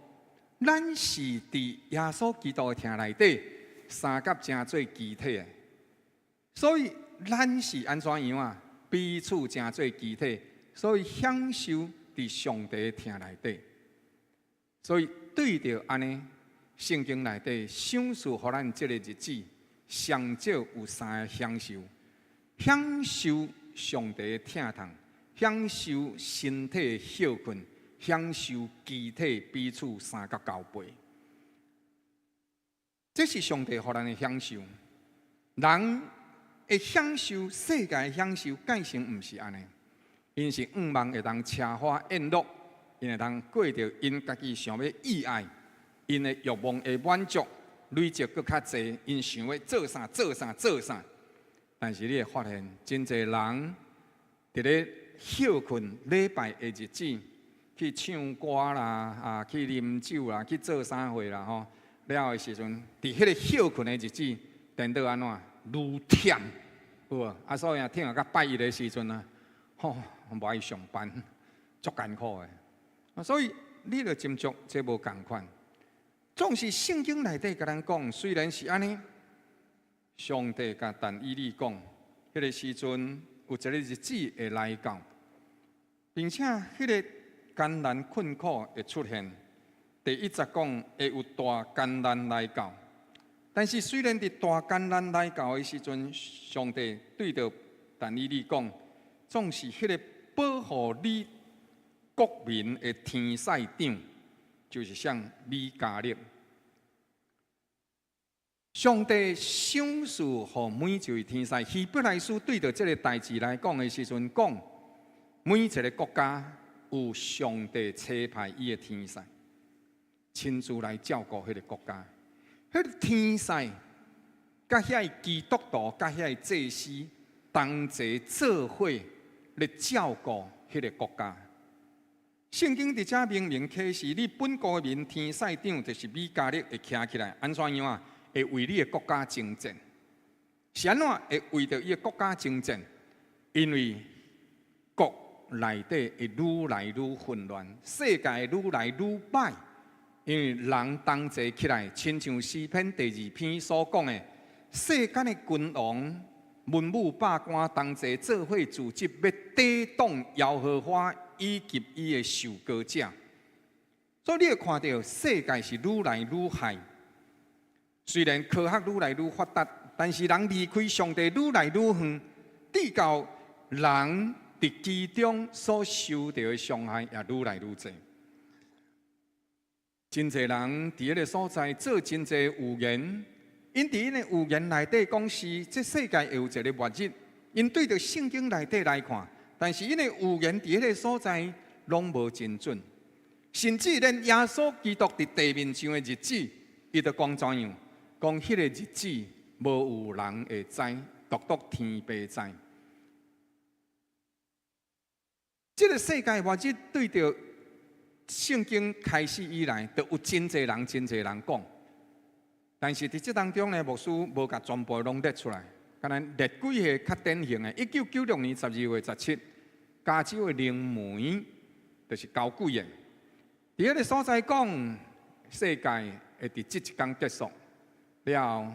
咱是佇耶穌基督的疼內底相佮成做肢體的，所以咱是按怎樣啊？彼此成做肢體，所以享受佇上帝的疼內底。所以對著按呢，聖經內底賞賜予咱這個日子，上少有三個享受：享受上帝的疼痛，享受身體的歇睏，享受肢體彼此相佮交陪。這是上帝予咱的享受。人會享受世界的享受，蓋成毋是按呢。𪜶是向望會當奢華宴樂，𪜶會當過著𪜶家己想欲意愛，𪜶的欲望會滿足，累積閣較濟，𪜶想欲做啥做啥做啥。但是你會發現，真濟人佇咧歇睏禮拜的日子去唱歌啦，啊去啉酒啦，去做啥貨啦吼。了的時陣，佇彼個歇睏的日子，顛倒按怎？愈忝，有無？啊，所以啊，聽到拜一的時陣啊，吼，無愛上班，足艱苦的。啊，所以你著斟酌，這無仝款。總是聖經內底共咱講，雖然是按呢，上帝共但以理講，彼個時陣有一個日子會來到，並且彼個艱難困苦會出現。第一節講會有大艱難來到，但是雖然佇大艱難來到的時陣，上帝對著但以理講，總是彼個保護你國民的天使長，就是像米迦勒。上帝賞賜予每一位天使。希伯來書對著這個代誌來講的時陣，講每一個國家有上帝差派伊的天使，親自來照顧彼個國家。彼個天使佮遐个基督徒、佮遐個祭司同齊做伙來照顧彼個國家。聖經佇遮明明啟示，你本國民天使長就是米迦勒會徛起來，按怎樣啊？會為你的國家征戰。是按怎會為著伊的國家征戰？因為國內底會愈來愈混亂，世界會愈來愈歹。因為人同齊起來，親像詩篇第二篇所講的，世間的君王、文武百官同齊做伙組織，欲抵擋耶和華以及伊的受膏者。所以你會看著世界是愈來愈害。雖然科學愈來愈發達，但是人離開上帝愈來愈遠，直到人佇其中所受著的傷害也愈來愈濟。真濟人佇彼个所在做真濟預言，𪜶佇𪜶的預言內底講是這世界會有一个末日，𪜶對著聖經內底來看，但是𪜶的預言佇彼个所在攏無真準，甚至連耶穌基督佇地面上的日子，伊都講怎樣？講彼个日子無有人會知，獨獨天父知。這个世界末日對著聖經開始以來，就有真濟人、真濟人講。但是佇這當中呢，牧師無共全部攏列出來，敢若列幾个較典型的。1996年12月17，加州的靈媒就是交鬼的，佇彼个所在講，世界會佇這一工結束了後，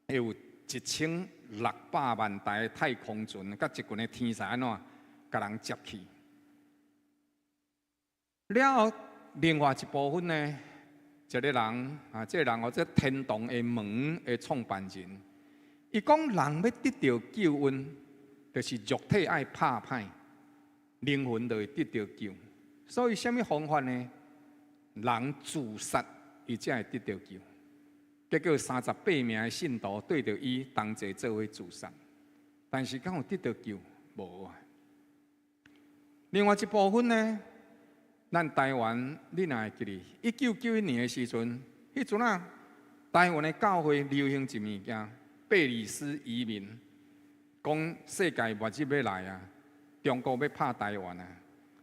會有1600萬台的太空船，佮一群的天使按怎，共人接去。了後，另外一部分呢，一个人啊，這个人號做天堂的門的創辦人，伊講人欲得著救恩，就是肉體愛拍歹，靈魂就會得著救。所以，啥物方法呢？人自殺，伊才會得著救。結果38名的信徒對著伊同齊做伙自殺，但是敢有得著救？無啊。另外一部分呢？咱台灣，你若會記得，1991年的時陣，彼陣啊，台灣的教會流行一物件，貝里斯移民，講世界末日欲來啊，中國欲拍台灣啊，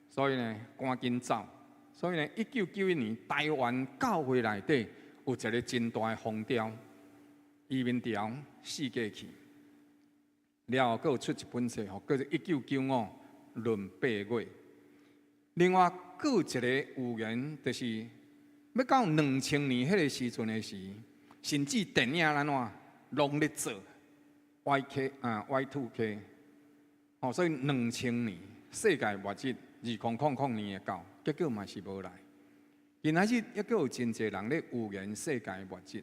所以呢，趕緊走。所以呢，1991年台灣教會內底有一个真大的風潮，移民潮四界去，了後閣有出一本冊，號叫做《1995論八月》。另外，閣有一个預言，就是欲到2000年彼个時陣的時，甚至電影按怎攏咧做 Y K 啊 Y2K，哦，所以兩千年世界末日2000年會到，結果嘛是無來。今仔日猶閣有真濟人咧預言世界末日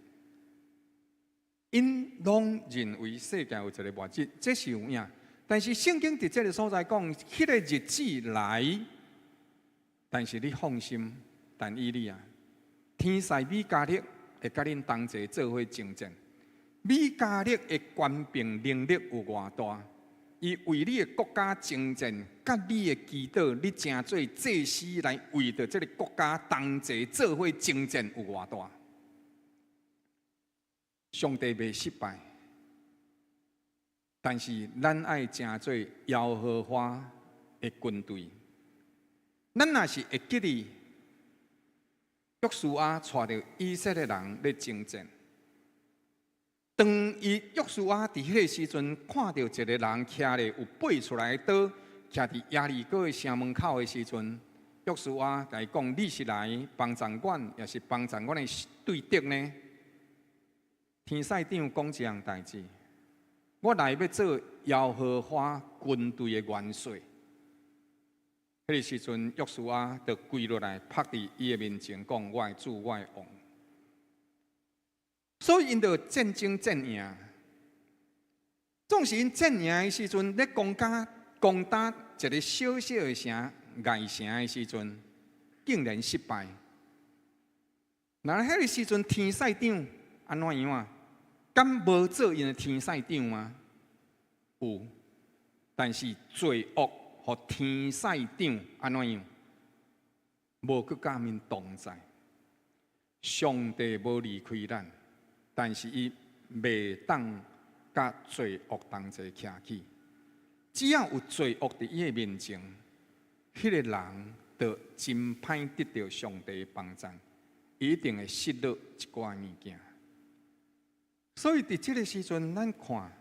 ，𪜶攏認為世界有一个末日，這是有影。但是聖經佇這个所在講，彼个日子來。但是你放心，但以理啊，天使米迦勒會佮恁同齊做伙征戰。米迦勒的權柄能力有偌大？伊為你的國家征戰，佮你的祈禱，你成做祭司來為著這个國家同齊做伙征戰有偌大？上帝袂失敗，但是咱愛成做耶和華的軍隊。咱若是會記得，約書亞帶著以色列人咧征戰。當伊約書亞佇彼个時陣看著一个人徛咧有拔出來的刀，徛佇耶利哥的城門口的時陣，約書亞共伊講：你是來幫助阮，抑是幫助阮的對敵呢？天使長講一項代誌，我來欲做耶和華軍隊的元帥。彼个時陣，約書亞就跪落來，伏佇伊的面前，講：我的主，我的王。所以𪜶就戰爭戰贏。總是𪜶戰贏的時陣，咧攻打攻打一个小小的城艾城的時陣，竟然失敗。那彼个時陣，天使長按怎樣啊？敢無做𪜶的天使長嗎？有，但是罪惡予天使長按怎樣？無閣佮𪜶同在。上帝無離開咱，但是伊袂當佮罪惡同齊徛起。只要有罪惡佇伊的面前，彼个人就真歹得著上帝的幫贊，伊一定會失落一寡物件。所以佇這个時陣，咱看，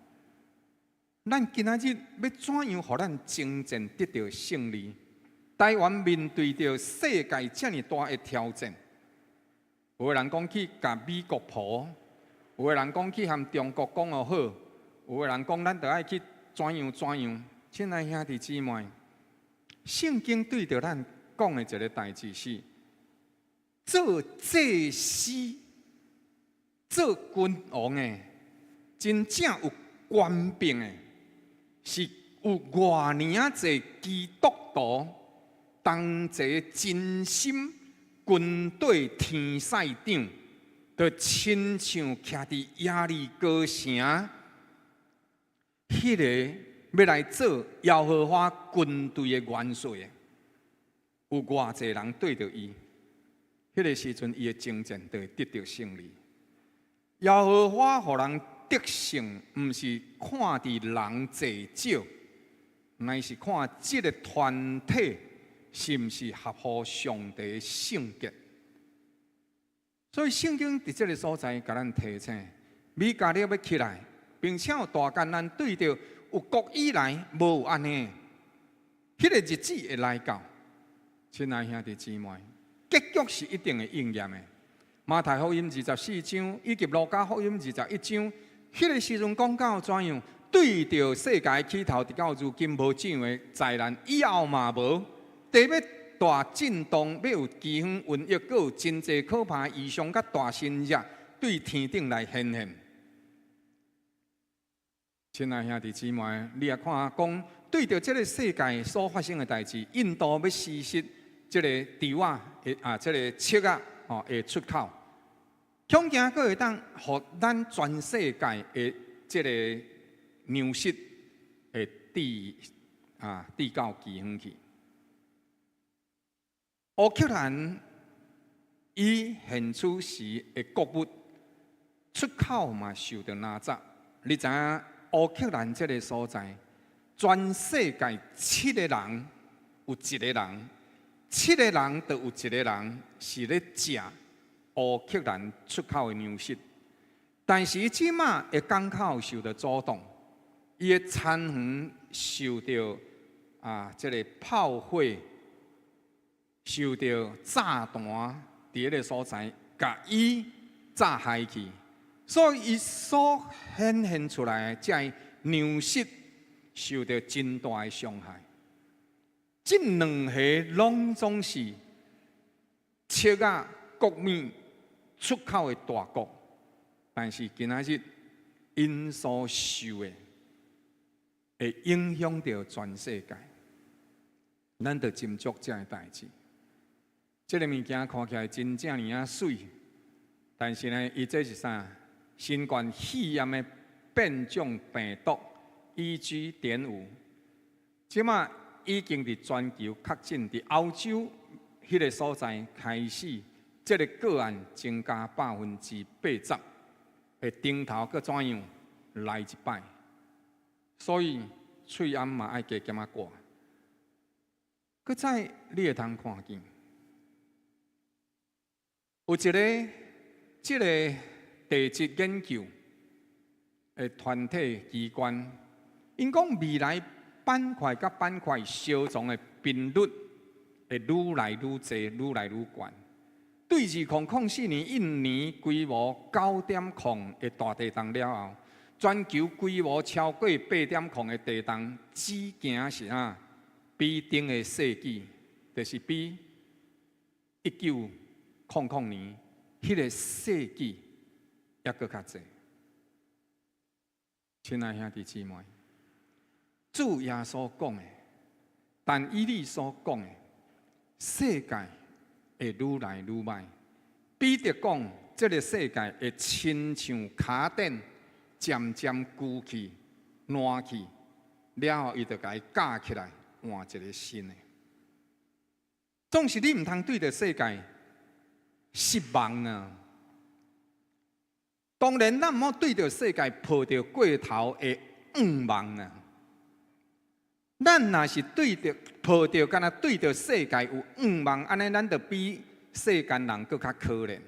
咱今仔日欲怎樣予咱征戰得著勝利？台灣面對著世界遮爾大的挑戰，有的人講去共美國蒲，有的人講去和中國講和好，有的人講咱著愛去怎樣怎樣。親愛兄弟姊妹，聖經對著咱講的一个代誌是：做祭司、做君王的，真正有權柄的，是有偌爾濟基督徒同齊真心跟綴天使長，就親像徛佇耶利哥城，彼个欲來做耶和華軍隊的元帥，有偌濟人綴著伊，彼个時陣伊的征戰就會得著勝利。耶和華予人得勝，毋是看佇人濟少，乃是看這个團體是毋是合乎上帝聖潔。所以聖經佇這个所在共咱提醒，米迦勒欲起來，並且有大艱難對著有國以來無有按呢，彼个日子會來到。親愛兄弟姊妹，結局是一定會應驗的。馬太福音24章以及路加福音21章，彼个時陣講到怎樣？對著世界起頭，直到如今無這樣的災難，以後嘛無。地欲大震動，欲有饑荒、瘟疫，閣有真濟可怕異象，佮大神蹟對天頂來顯現。親愛兄弟姊妹，你也看講，對著這个世界所發生的代誌，印度欲實施這个除仔的啊，這个粟仔吼的出口，恐驚閣會當予咱全世界的這个糧食會致啊致到饑荒去。烏克蘭伊現此時的穀物出口嘛受著攔阻。你知影烏克蘭這个所在，全世界七个人有一個人，七個人就有一個人是咧食烏克蘭出口的糧食，但是這馬的港口受著阻擋，伊的田園受著啊這个炮火，受著炸彈佇彼个所在，共伊炸害去，所以伊所顯現出來的這个糧食受著真大的傷害。這兩個攏總是粟仔穀米出口的大國，但是今仔日𪜶所受的，會影響著全世界。咱著斟酌這个代誌。這个物件看起來真遮爾仔媠，但是呢，伊這是啥？新冠肺炎的變種病毒 EG.5，這馬已經佇全球確診，佇歐洲彼个所在開始，這个個案增加80%，會頂頭閣怎樣來一擺？所以喙罨嘛愛加減仔掛。閣再你會通看見，有一个這个地質研究的團體機關，𪜶講未來板塊佮板塊相撞的頻率會愈來愈濟，愈來愈懸。對2004年印尼規模9.0的大地動了後，全球規模超過8.0的地動，只驚是啥？比頂个世紀，就是比1900年彼个世紀猶閣較濟。親愛兄弟姊妹，主耶穌講的，但以理所講的，世界會愈來愈䆀。彼得講，這个世界會親像跤墊，漸漸舊去、爛去，了後伊就共伊架起來，換一个新的。總是你毋通對著世界失望啊！當然，咱毋好對著世界抱著過頭的向望啊！咱若是對著抱著，敢若對著世界有向望，按呢咱就比世間人閣較可憐。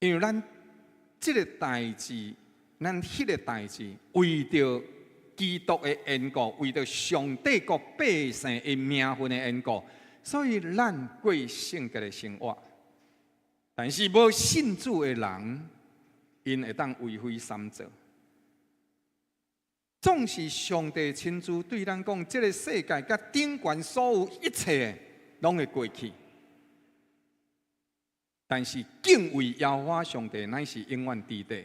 因為咱這个代誌，咱彼个代誌，為著基督的緣故，為著上帝國百姓的名分的緣故，所以咱過聖潔的生活。但是無信主的人，𪜶會當為非三做。總是上帝親自對咱講，這个世界佮頂懸所有一切，攏會過去。但是敬畏耶和華上帝，乃是永遠佇底。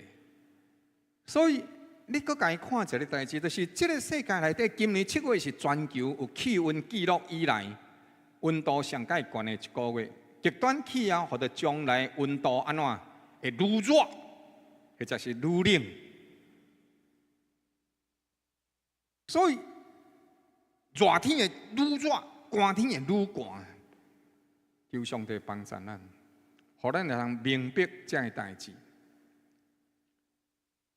所以你閣共伊看一个代誌，就是這个世界內底，今年7月是全球有氣溫記錄以來溫度上蓋懸的一個月。極端氣候予著將來溫度按怎會愈熱，或者是愈冷。所以熱天會愈熱，寒天會愈寒。求上帝幫助咱，予咱會通明白這个代誌。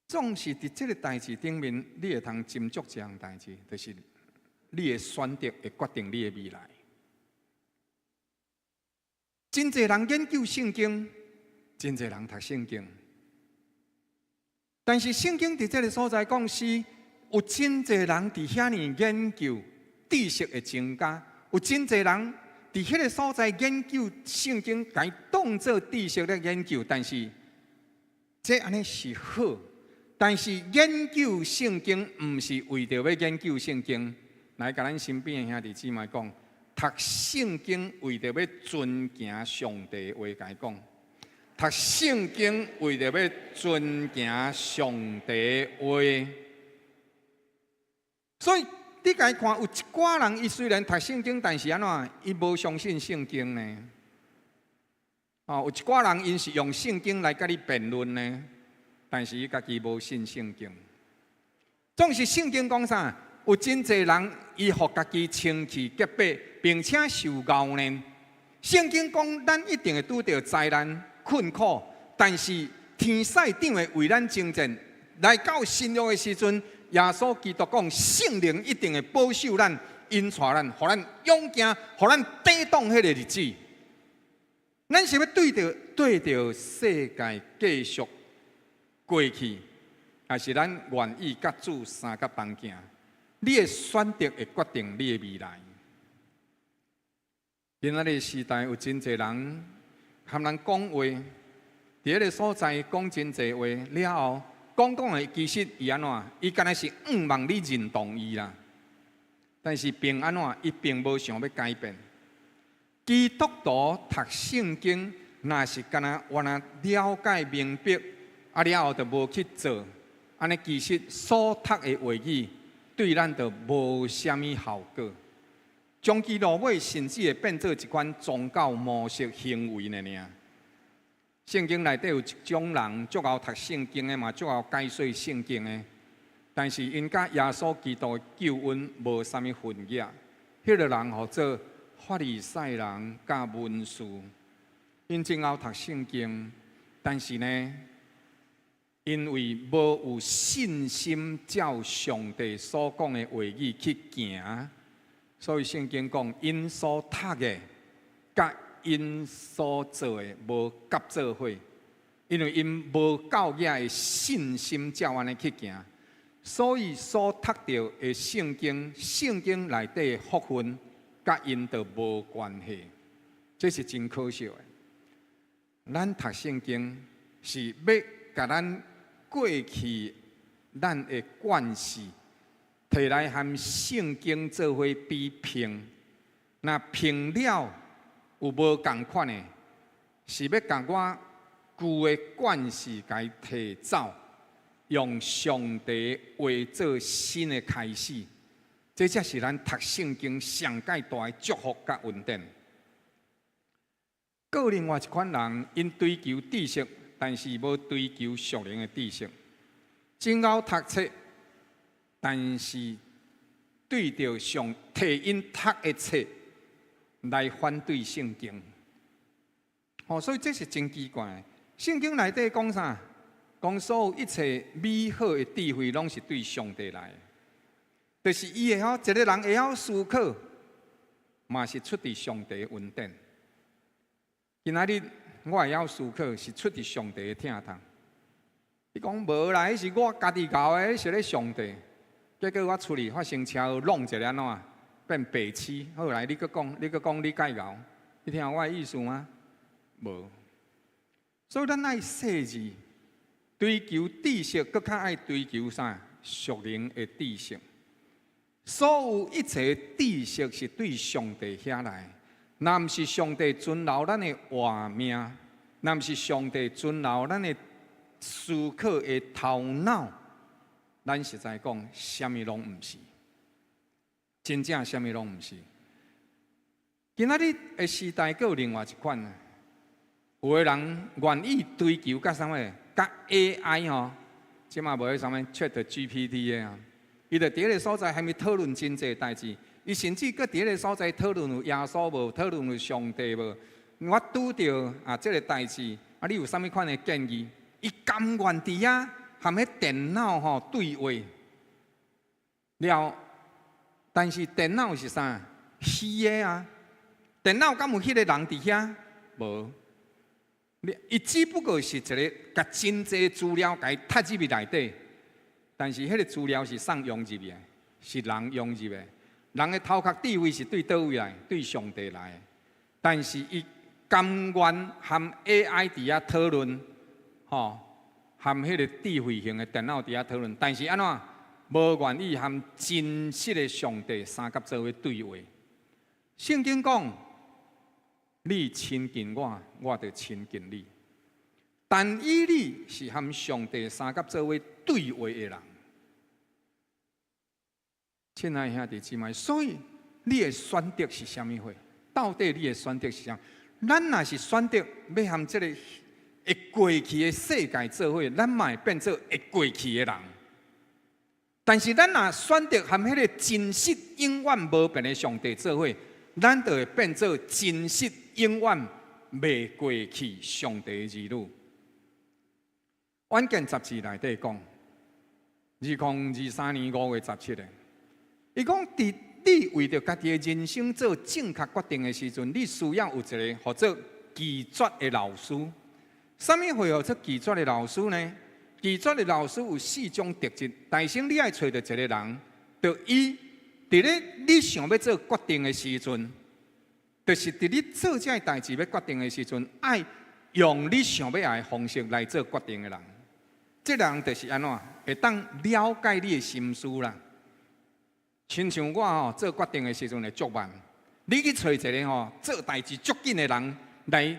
總是佇這个代誌頂面，你會通斟酌一項代誌，就是你的選擇會決定你的未來。真濟人研究聖經，真濟人讀聖經，但是聖經佇這个所在講是，有真濟人佇遐爾研究，知識會增加；有真濟人佇彼个所在研究聖經，共伊當做知識咧研究，但是這按呢是好，但是研究聖經毋是為著欲研究聖經，來共咱身邊的兄弟姊妹講。讀聖經為著欲遵行上帝話，共伊講，讀聖經為著欲遵行上帝話。所以你共伊看，有一寡人，伊雖然讀聖經，但是按怎，伊無相信聖經呢？哦，有一寡人𪜶是用聖經來共你辯論呢，但是伊家己無信聖經。總是聖經講啥？有真濟人，伊予家己清氣潔白，並且受熬煉。聖經講，咱一定會拄著災難、困苦，但是天使長會為咱征戰。來到新約的時陣，耶穌基督講，聖靈一定會保守咱、引帶咱，予咱勇行，予咱抵擋彼個日子。咱是欲對著世界繼續過去，還是咱願意佮主相佮同行？你的選擇會決定你的未來。今仔日時代有真濟人含人講話，佇彼个所在講真濟話了後，講講的其實伊按怎？伊敢若是向望你認同伊啦。但是並按怎？伊並無想欲改變。基督徒讀聖經，若是敢若原來了解明白，啊了後就無去做，按呢其實所讀的話語對咱就無啥物效果。終其落尾，甚至會變做一款宗教模式行為爾爾。聖經內底有一種人，足𠢕讀聖經的嘛，足𠢕解說聖經的，但是𪜶佮耶穌基督的救恩無啥物分別。彼个人號做法利賽人佮文士，𪜶真𠢕讀聖經，但是呢，因為無有信心照上帝所講的話語去行，所以聖經講，𪜶所讀的佮𪜶所做的無夾做伙，因為𪜶無夠額的信心照按呢去行，所以所讀著的聖經，聖經內底的福分，佮𪜶就無關係，這是真可惜的。咱讀聖經是欲共咱過去咱的慣勢提來和聖經做伙比拼，若拼了有無仝款的，是欲共我舊的慣勢共伊提走，用上帝話做新的開始，這才是咱讀聖經上蓋大的祝福佮恩典。閣另外一款人，𪜶追求知識，但是無追求屬靈的知識，真𠢕讀冊，但是對著上提𪜶讀的冊來反對聖經。哦，所以這是真奇怪。聖經內底講啥？講所有一切美好的智慧，攏是對上帝來的。就是伊會曉一個人會曉思考，嘛是出佇上帝的恩典。今仔日我會曉思考，是出佇上帝的疼痛。你講無啦，彼是我家己𠢕的，彼是咧上帝。結果我出去發生車禍，弄一个按怎變白痴。好來，你閣講，你閣講你蓋𠢕，你聽我的意思嗎？無。所以咱愛細緻追求知識，閣較愛追求啥？屬靈的知識。所有一切知識是對上帝遐來，若毋是上帝存留咱的活命，若毋是上帝存留咱的思考的頭腦。咱實在講，啥物攏毋是，真正啥物攏毋是。今仔日的時代，閣有另外一款啊，有的人願意追求佮啥物？佮 AI 吼，這馬無彼啥物 ChatGPT 的啊，伊就佇彼个所在還沒討論真濟代誌，伊甚至閣佇彼个所在討論有耶穌無，討論有上帝無。我拄著啊，這个代誌啊，你有啥物款的建議？伊甘願佇遐和彼電腦吼對話了，但是電腦是啥？虛的啊！電腦敢有彼個人佇遐？無。伊只不過是一个共真濟資料共伊讀入去內底，但是彼个資料是啥湧入去的？是人湧入的。人的頭殼智慧是對佗位來？對上帝來的。但是伊甘願和 AI 佇遐討論，吼，和彼个智慧型的電腦佇遐討論，但是按怎無願意和真實的上帝相佮做伙對話。聖經講：你親近我，我就親近你。但以理是和上帝相佮做伙對話的人。親愛兄弟姊妹，所以你的選擇是啥物貨？到底你的選擇是啥？咱若是選擇欲和這個會過去的世界做伙，咱嘛會變做會過去的人。但是咱若選擇和彼个真實永遠無變的上帝做伙，咱就會變做真實永遠袂過去上帝的兒女。遠見雜誌內底講，2023年5月17日，伊講佇你為著家己的人生做正確決定的時陣，你需要有一个號做拒絕的老師。啥物會號做拒絕的老師呢？拒絕的老師有四種特質。大先你愛揣著一个人，就伊佇咧你想欲做決定的時陣，就是佇你做這个代誌欲決定的時陣，愛用你想欲愛的方式來做決定的人。這个人就是按怎，會當了解你的心思啦。親像我吼做決定的時陣會足慢，你去揣一个吼做代誌足緊的人來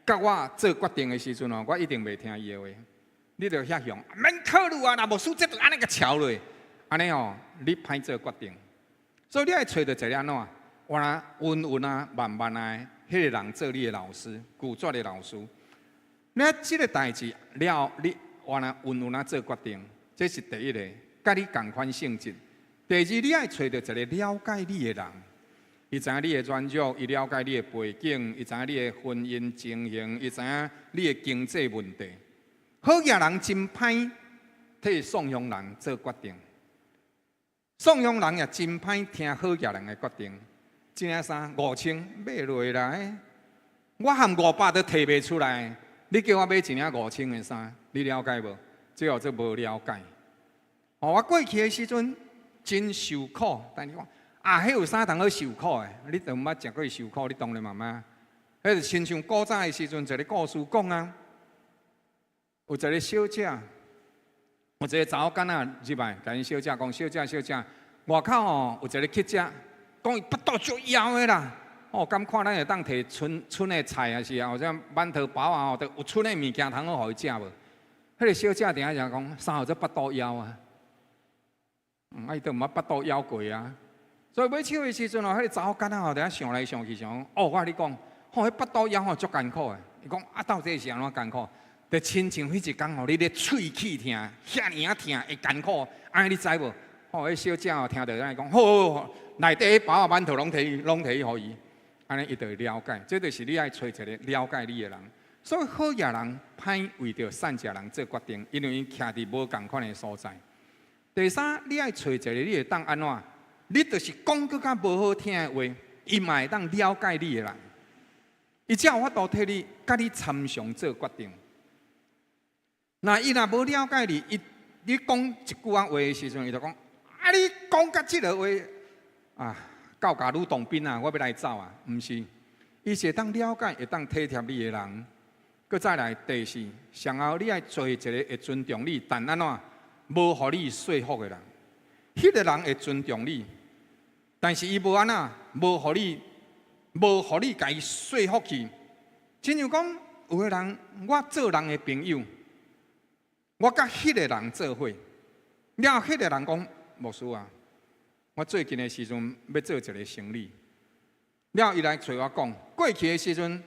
佮我做決定的時陣吼，我一定袂聽伊的話。你著遐凶，免考慮啊！若牧師這就按呢共撨落，按呢吼，你歹做決定。所以你愛揣著一个按怎，原來溫溫啊、慢慢啊，彼个人做你的老師，拒絕的老師。你這个代誌了，你原來溫溫啊做決定，這是第一个，佮你仝款性質。第二，你愛揣著一个了解你的人，伊知影你的軟弱，伊了解你的背景，伊知影你的婚姻情形，伊知影你的經濟問題。好額人真歹替散凶人做決定，散凶人也真歹聽好額人的決定。這領衫5000買落來，我含500都提袂出來。你叫我買一領五千的衫，你了解無？這叫做無了解。哦，我過去的時陣真受苦，但是講啊，彼有啥通好受苦的？你都毋捌食過受苦，你當然嘛毋知。彼就親像古早的時陣，一个故事講啊，有一个小姐，有一个查某囡仔入來，共𪜶小姐講：小姐，小姐，外口吼有一个乞食，講伊腹肚足枵的啦。哦，敢看咱會當提賰賰的菜，抑是啊，或者饅頭包啊，吼，都有賰的物件通好予伊食無？彼个小姐佇遐就講：啥號做腹肚枵啊？啊，伊都毋捌腹肚枵過啊。所以尾手的時陣吼，彼个查某囡仔吼佇遐想來想去，想講：哦，我共你講，吼，彼腹肚枵吼足艱苦的。伊講啊，到底是按怎艱苦？就親像彼一工吼，你咧喙齒疼，遐爾仔疼，會艱苦，按呢你知無？吼，彼小姐吼聽著按呢講，好好好，內底彼包仔饅頭攏提，攏提予伊，按呢伊就會了解。這就是你愛揣一個了解你的人。所以好額人歹為著散食人做決定，因為𪜶徛佇無仝款的所在。第三，你愛揣一個你會當按怎？你就是講閣較無好聽的話，伊嘛會當了解你的人，伊才有法度替你，佮你參詳做決定。若伊若無了解你，伊你講一句仔話的時陣，伊就講：啊，你講甲這个話啊，到共呂洞賓啊，我欲來走啊！毋是，伊是會當了解、會當體貼你的人。閣再來第四，上後你愛做一个會尊重你，但按怎無予你說服的人。彼个人會尊重你，但是伊無按怎，無予你，無予你共伊說服去。親像講，有的人，我做人的朋友，我佮彼个人做伙，了後，彼个人講，牧師啊，我最近的時陣欲做一个生理。了後，伊來揣我講，過去的時陣，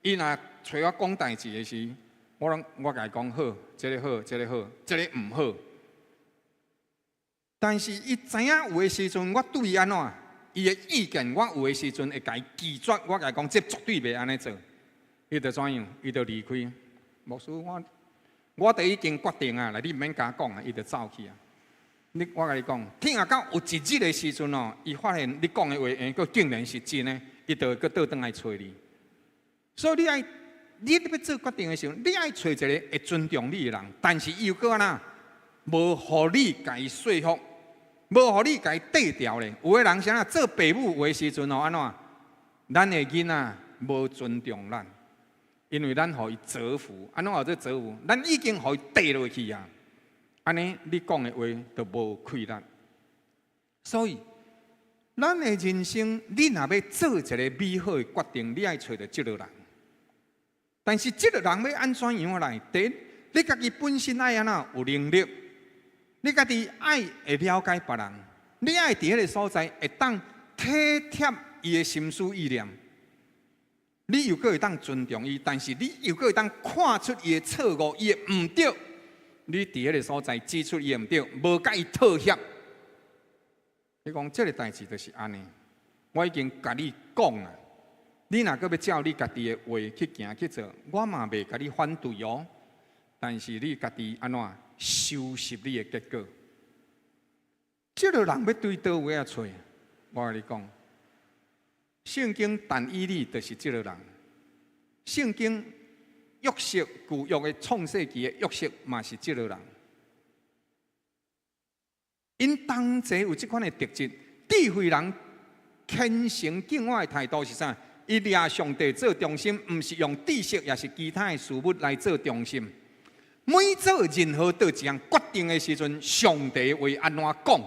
伊若揣我講代誌的時，我攏我共伊講好，這个好，這个好，這个毋好。但是伊知影有的時陣，我對伊按怎，伊的意見，我有的時陣會共伊拒絕，我共伊講，這絕對袂按呢做。伊就怎樣？伊就離開。牧師，我我都已經決定啊，來你毋免共我講啊，伊就走去啊。你我共你講，疼到有一日的時陣哦，伊發現你講的話，閣竟然是真的，伊就會閣倒轉來揣你。所以你愛，你欲做決定的時陣，你愛揣一个會尊重你的人，但是伊又閣按怎，無予你共伊說服，無予你共伊對調咧。有的人啥啊，做爸母的時陣哦，按怎？咱的囡仔無尊重咱，因為咱予伊折服，按怎叫做折服？咱已經予伊綴落去啊！按呢，你講的話就無氣力。所以，咱的人生，你若欲做一个美好的決定，你愛揣著這个人。但是，這个人欲按怎樣來？第一，你家己本身愛按怎有能力，你家己愛會了解別人，你愛佇彼个所在會當體貼伊的心思意念。你又閣會當尊重伊，但是你又閣會當看出伊的錯誤，伊的毋對。你佇彼个所在指出伊的毋對，無共伊妥協。你講這个代誌就是按呢，我已經共你講啊。你若閣欲照你家己的話去行去做，我嘛袂共你反對哦。但是你家己按怎收拾你的結果？這个人欲對佗位仔揣？我共你講，聖經但以理就是這个人。聖經約瑟舊約的創世記的約瑟嘛是這个人。𪜶同齊有這款的特質，智慧人虔誠敬我的態度是啥？伊掠上帝做中心，毋是用知識，抑是其他的事物來做中心。每做任何佗一項決定的時陣，上帝話按怎講？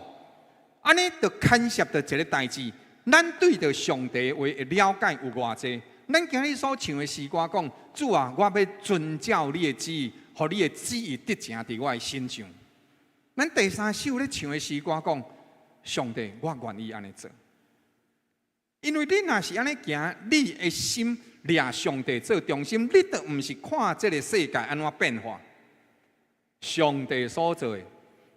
按呢就牽涉著一个代誌。咱對著上帝話的了解有偌濟？咱今日所唱的詩歌講：主啊，我欲遵照你的旨意，予你的旨意得成佇我的身上。咱第三首咧唱的詩歌講：上帝，我願意按呢做。因為你若是按呢行，你的心掠上帝做中心，你就毋是看這个世界按怎變化。上帝所做的，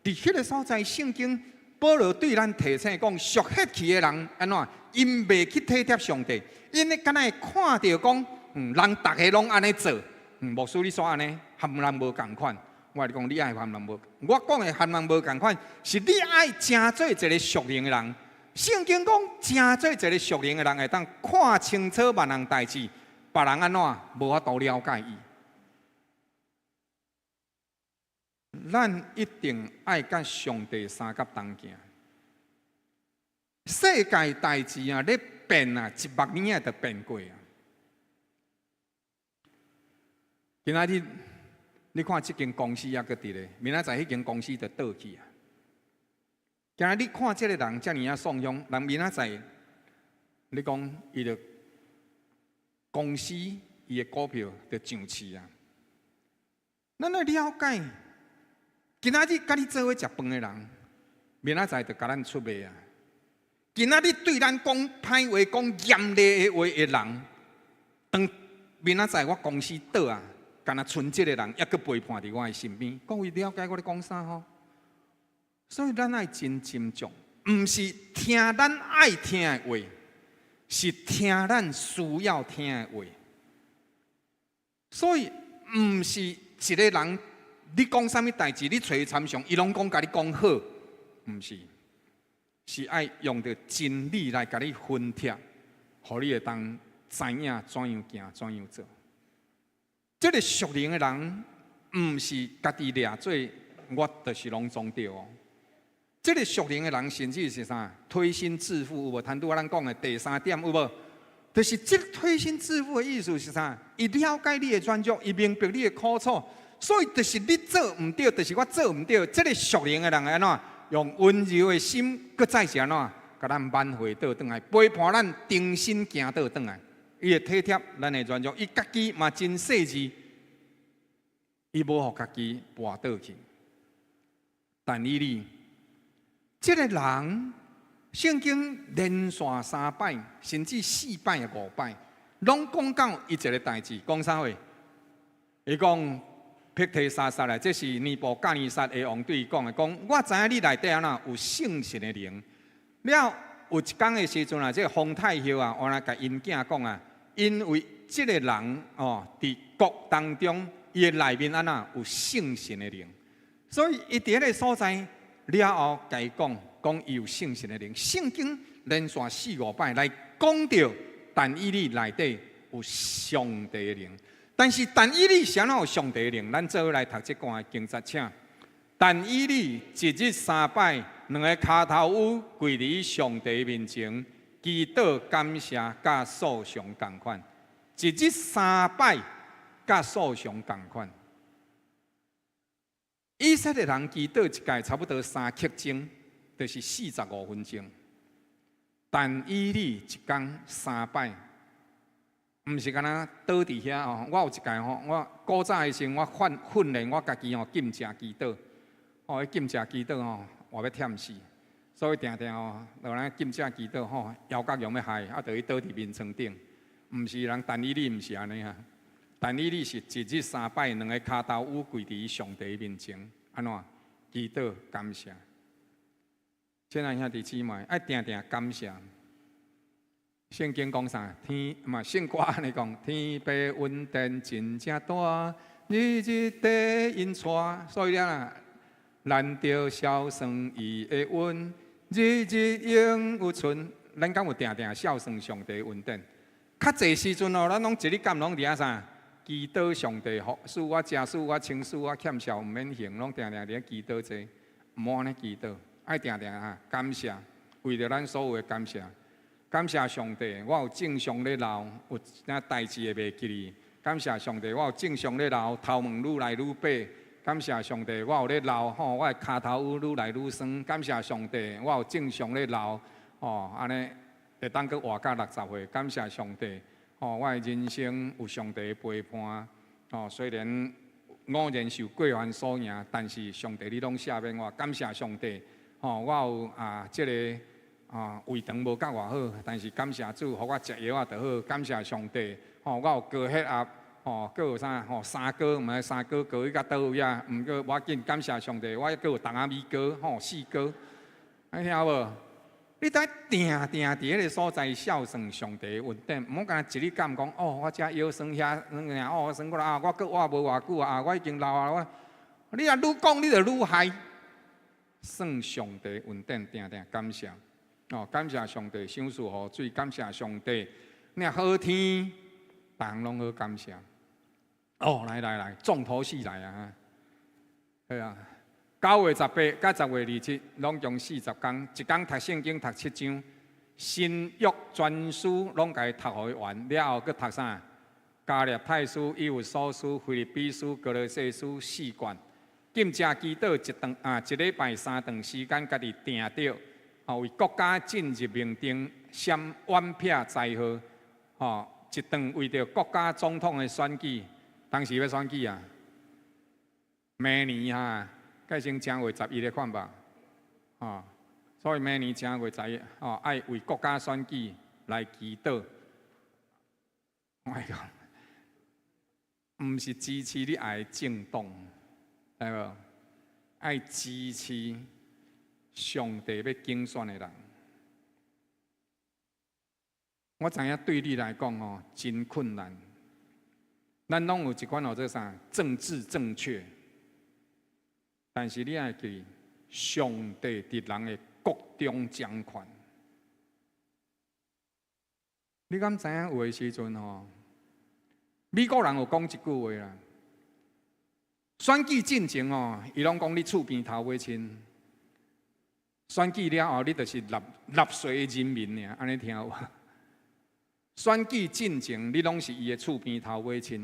佇彼个所在，聖經保羅對咱提醒講：屬血氣的人按怎？𪜶袂去體貼上帝，𪜶咧敢若會看著講，人逐个攏按呢做，牧師你煞按呢，和人無仝款。我共你講，你愛和人無？我講的和人無仝款，是你愛成做一个屬靈的人。聖經講，成做一个屬靈的人，會當看清楚萬項代誌，別人按怎無法度了解伊。咱一定愛佮上帝相佮同行。世界代誌啊，咧變啊，一目年仔就變過啊。今仔日你看這間公司猶閣佇咧，明仔載彼間公司就倒去啊。今仔日你看這个人遮爾仔爽凶，人明仔載你講伊就公司伊的股票就上市啊。咱愛了解，今仔日佮你做伙食飯的人，明仔載就共咱出賣啊。今仔日對咱講歹話、講嚴厲的話的人，當明仔載我公司倒啊，敢若賰這个人猶閣陪伴佇我的身邊。各位了解我咧講啥吼？所以咱愛真斟酌，毋是聽咱愛聽的話，是聽咱需要聽的話。所以毋是一个人，你講啥物代誌，你揣伊參詳，伊攏講共你講好，毋是，是愛用著真理來共你分拆，予你會當知影怎樣行，怎樣做。這个屬靈的人，毋是家己掠做，我就是攏總對哦。這个屬靈的人，甚至是啥？推心置腹有無？頭拄仔咱講的第三點有無？就是這推心置腹的意思是啥？伊了解你的軟弱，伊明白你的苦楚，所以就是你做毋對，就是我做毋對。這个屬靈的人會按怎？用溫柔的心，閣再是按怎？共咱挽回倒轉來，陪伴咱重新行倒轉來。伊會體貼咱的軟弱，伊家己嘛真細緻，伊無予家己跋倒去。但以理，這个人，聖經連續三擺，甚至四擺啊五擺，攏講到伊一个代誌，講啥話？伊講伯提沙撒來，這是尼布甲尼撒的王對伊講的，講我知影你內底按怎有聖神的靈。了有一工的時陣啊，這个皇太后啊，原來共𪜶囝講啊，因為這个人哦，佇國當中，伊的內面按怎有聖神的靈，所以伊佇彼个所在了後，共伊講，講伊有聖神的靈。聖經連續四五擺來講著，但以理內底有上帝的靈。但是但以理啥物有上帝的靈？咱做伙來讀這段經節，請。但以理一日三擺，兩个跤頭趺跪佇上帝面前，祈禱感謝，佮素常仝款。一日三擺，佮素常仝款。以色列人祈禱一屆差不多3刻鐘，就是45分鐘。但以理一工三擺，毋是干焦倒佇遐哦。我有一屆吼，我古早的時陣，我訓訓練我家己吼，禁食祈禱。哦，禁食祈禱吼，我欲忝死，所以定定吼，落來禁食祈禱吼，枵甲用欲害，啊，就去倒佇眠床頂。毋是人，但以理毋是按呢啊。但以理是一日三擺，兩个跤頭趺跪佇上帝面前，按怎祈禱感謝。親愛兄弟姊妹，愛定定感謝。聖經講啥？天嘛，聖歌按呢講，天父恩典真正大，日日綴𪜶帶。所以啊，咱著數算伊的恩，日日永有存。咱敢有定定數算上帝恩典？較濟時陣哦，咱攏一日敢攏佇遐啥？祈禱上帝，賜我食，賜我穿，賜我欠數，毋免還，攏定定佇咧祈禱這，毋好按呢祈禱，愛定定啊感謝，為著咱所有的感謝，感謝上帝，我有正常咧老，有啥代誌會袂記哩。感謝上帝，我有正常咧老，頭毛愈來愈白。感謝上帝，我有咧老，吼，我的跤頭趺愈來愈酸。感謝上帝，我有正常咧老，吼，按呢會當閣活到60歲。感謝上帝，吼，我的人生有上帝的陪伴，吼，雖然偶然受過犯所贏，但是上帝你攏赦免我，感謝上帝，吼，我有啊，這个啊胃腸無夠偌好，但是感謝主，予我食藥仔就好，感謝上帝，吼，我有高血壓，吼，閣有啥吼三高，毋知三高高去到佗位啊？毋過無要緊，感謝上帝，我閣有重仔米糕，吼，四高，你聽無？你著定定佇彼个所在數算上帝恩典，毋好干焦一日敢講哦，我這腰酸遐酸爾，哦酸過來啊，我閣活無偌久啊，我已經老啊，我，你若愈講你就愈害。算上帝恩典，定定感謝，哦，感謝上帝賞賜雨水，感謝上帝，若好天，逐項攏好感謝。哦，來來來，重頭戲來啊！對啊。9月18佮10月27，攏共40工，一工讀聖經讀七章，新約全書攏共伊讀予伊完了後，閣讀啥？加拉太書、以弗所書、腓立比書、歌羅西書四卷。禁食祈禱一頓啊，一禮拜三頓時間，家己定著，吼為國家進入明定，閃遠避災禍，吼一頓為著國家總統的選舉，當時欲選舉啊，明年哈。改成正月十一的款吧，吼，所以明年正月十一，吼，愛為國家選舉來祈禱。我講，毋是支持你愛的政黨，對無？愛支持上帝欲揀選的人。我知影對你來講吼，真困難。咱攏有一款號做啥？政治正確。但是你愛記，上帝佇人的國中掌權。你敢知影有的時陣吼，美國人有講一句話啦，選舉進前吼，伊攏講你厝邊頭尾親；選舉了後，你就是納納稅的人民爾，按呢聽有無？選舉進前，你攏是伊的厝邊頭尾親；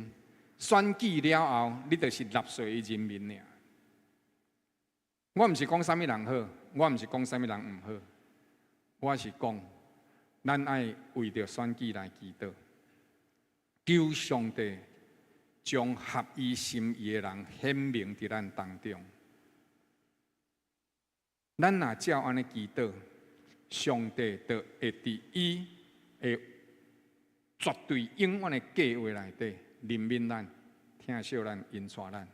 選舉了後，你就是納稅的人民爾。我毋是講啥物人好，我毋是講啥物人毋好，我是講，咱愛為著選舉來祈禱，求上帝將合伊心意的人顯明佇咱當中。咱若照按呢祈禱，上帝就會佇伊的絕對永遠的計劃內底憐憫咱、疼惜咱、引帶咱。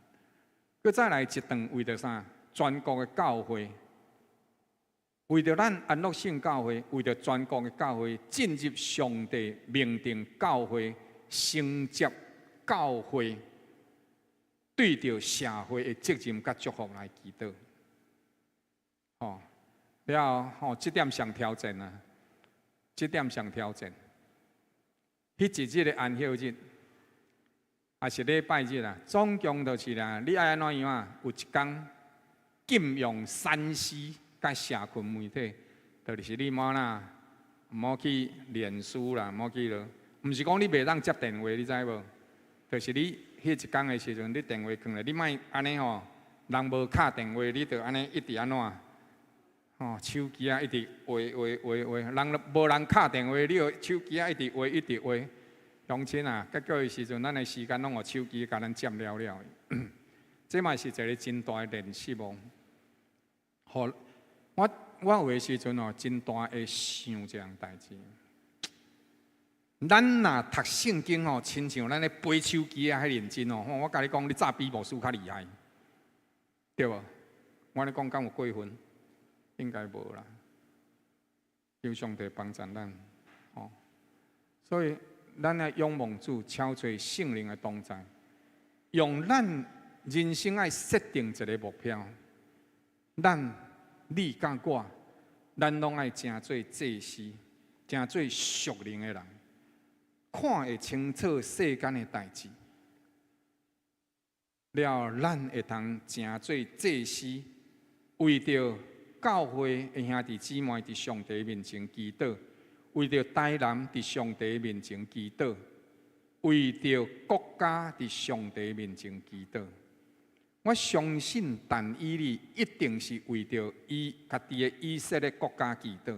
閣再來一頓為著啥？全國的教會，為著咱安樂聖教會，為著全國的教會進入上帝命定教會承接教會對著社會的責任佮祝福來祈禱。吼，了後吼，這點上挑戰啊！這點上挑戰。彼一日的安息日，抑是禮拜日啊，總共就是啦，你愛按怎樣啊？有一工禁用三 C 佮社群媒體，就是你莫啦，毋好去臉書啦，毋好去落，毋是講你袂當接電話，你知無？就是你彼一工的時陣，你電話囥咧，你莫按呢吼，人無敲電話，你就按呢一直按怎？吼，手機仔一直畫畫畫畫，人無人敲電話，你就手機仔一直畫一直畫。鄉親啊，結果的時陣，咱的時間攏予手機共咱佔了了。這嘛是一个真大的練習哦。予我我有的時陣哦，真大會想這項代誌。咱若讀聖經吼，親像咱咧背手機仔彼認真哦。我共你講，你早比牧師較厲害，對無？我按呢講敢有過分？應該無啦。求上帝幫助咱，吼。所以咱愛仰望主，敲揣聖靈的同在，用咱人生愛設定一个目標。咱你佮我，咱攏愛成做祭司，成做屬靈的人，看會清楚世間的代誌，了咱會通成做祭司，為著教會的兄弟姊妹佇上帝面前祈禱，為著台南佇上帝面前祈禱，為著國家佇上帝面前祈禱。我相信但以理一定是為著伊家己的以色列國家祈禱，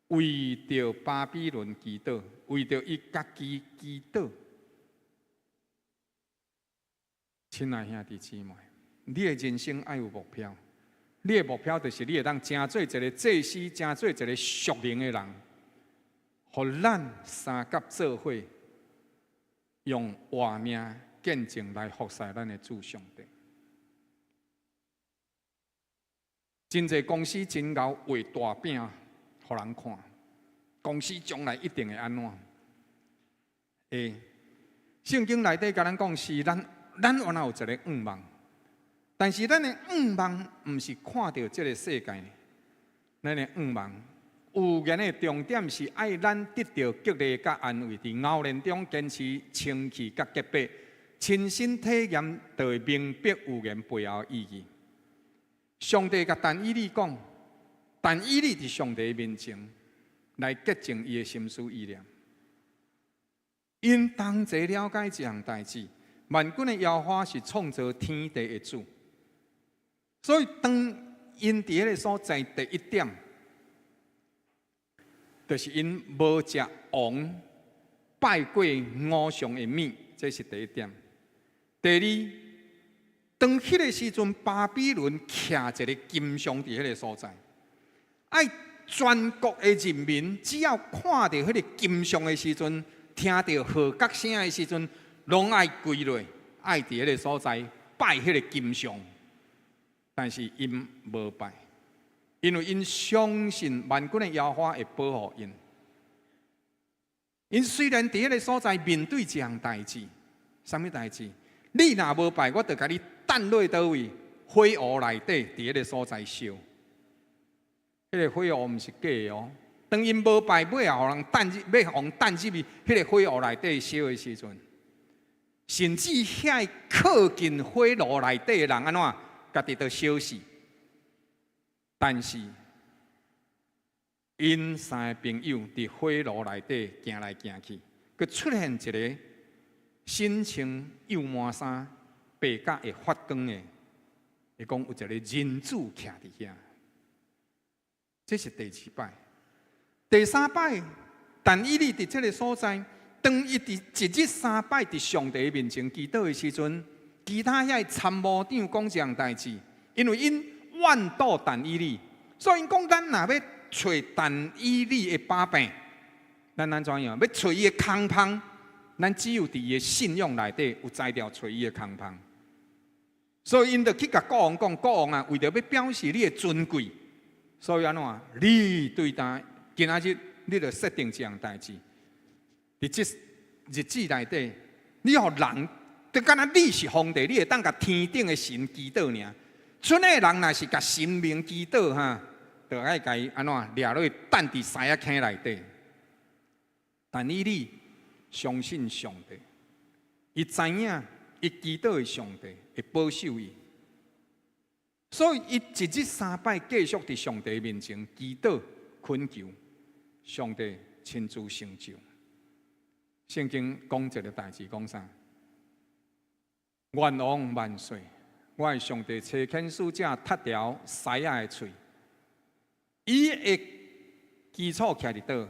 為著巴比倫祈禱，為著伊家己祈禱。親愛兄弟姊妹，你的人生愛有目標，你的目標就是你會當成做一个祭司，成做一个屬靈的人，予咱相佮做伙，用活命見證來服侍咱的主上帝。真濟公司真𠢕畫大餅，予人看，公司將來一定會按怎？欸，聖經內底共咱講是咱，咱原來有一个願望，但是咱的願望毋是看著這个世界，咱的願望預言的重點是愛咱得著激勵佮安慰，佇熬練中堅持清氣佮潔白，親身體驗就會明白預言背後意義。上帝共但以理講，但以理佇上帝面前來潔淨伊的心思意念。𪜶同齊了解這項代誌，萬軍的耶和華是創造天地的主，所以當𪜶佇彼个所在，第一點，就是𪜶無食王拜過偶像的物，這是第一點。第二，當彼个時陣，巴比倫徛一个金像佇彼个所在，愛全國的人民只要看著彼个金像的時陣，聽著號角聲的時陣，攏愛跪落，愛佇彼个所在拜彼个金像。但是𪜶無拜，因為𪜶相信萬軍的耶和華會保護𪜶。𪜶雖然佇彼个所在面對這項代誌，啥物代誌？你若無拜，我就共你擲落佗位火爐內底，佇彼个所在燒。彼个火爐毋是假的哦。當𪜶無拜，尾後予人擲入，欲予擲入去彼个火爐內底燒的時陣，甚至遐靠近火爐內底的人按怎，家己都燒死。但是，𪜶三个朋友佇火爐內底行來行去，閣出現一个身穿幼麻衫、白甲會發光的，伊講有一个人子徛佇遐。這是第二擺。第三擺，但以理佇這个所在，當伊佇一日三擺佇上帝面前祈禱的時陣，其他遐參謀長講這項代誌，因為𪜶 怨妒但以理，所以𪜶講咱若欲揣但以理的把柄，咱按怎樣？欲揣伊的空縫，咱只有佇伊的信仰內底有才調揣伊的空縫。所以𪜶就去共國王講，國王啊，為著欲表示你的尊貴，所以按怎？你對今今仔日你著設定一項代誌，佇這日子內底，你予人，就敢若你是皇帝，你會當共天頂的神祈禱爾。賰的人若是共神明祈禱哈，就愛共伊按怎掠落去擲佇獅仔坑內底。但以理相信上帝，伊知影伊祈禱的上帝會保守伊，所以伊一日三擺繼續佇上帝面前祈禱懇求，上帝親自成就。聖經講一个代誌，講啥？願王萬歲！我的上帝差遣使者踢牢獅仔的喙，伊的基礎徛佇佗？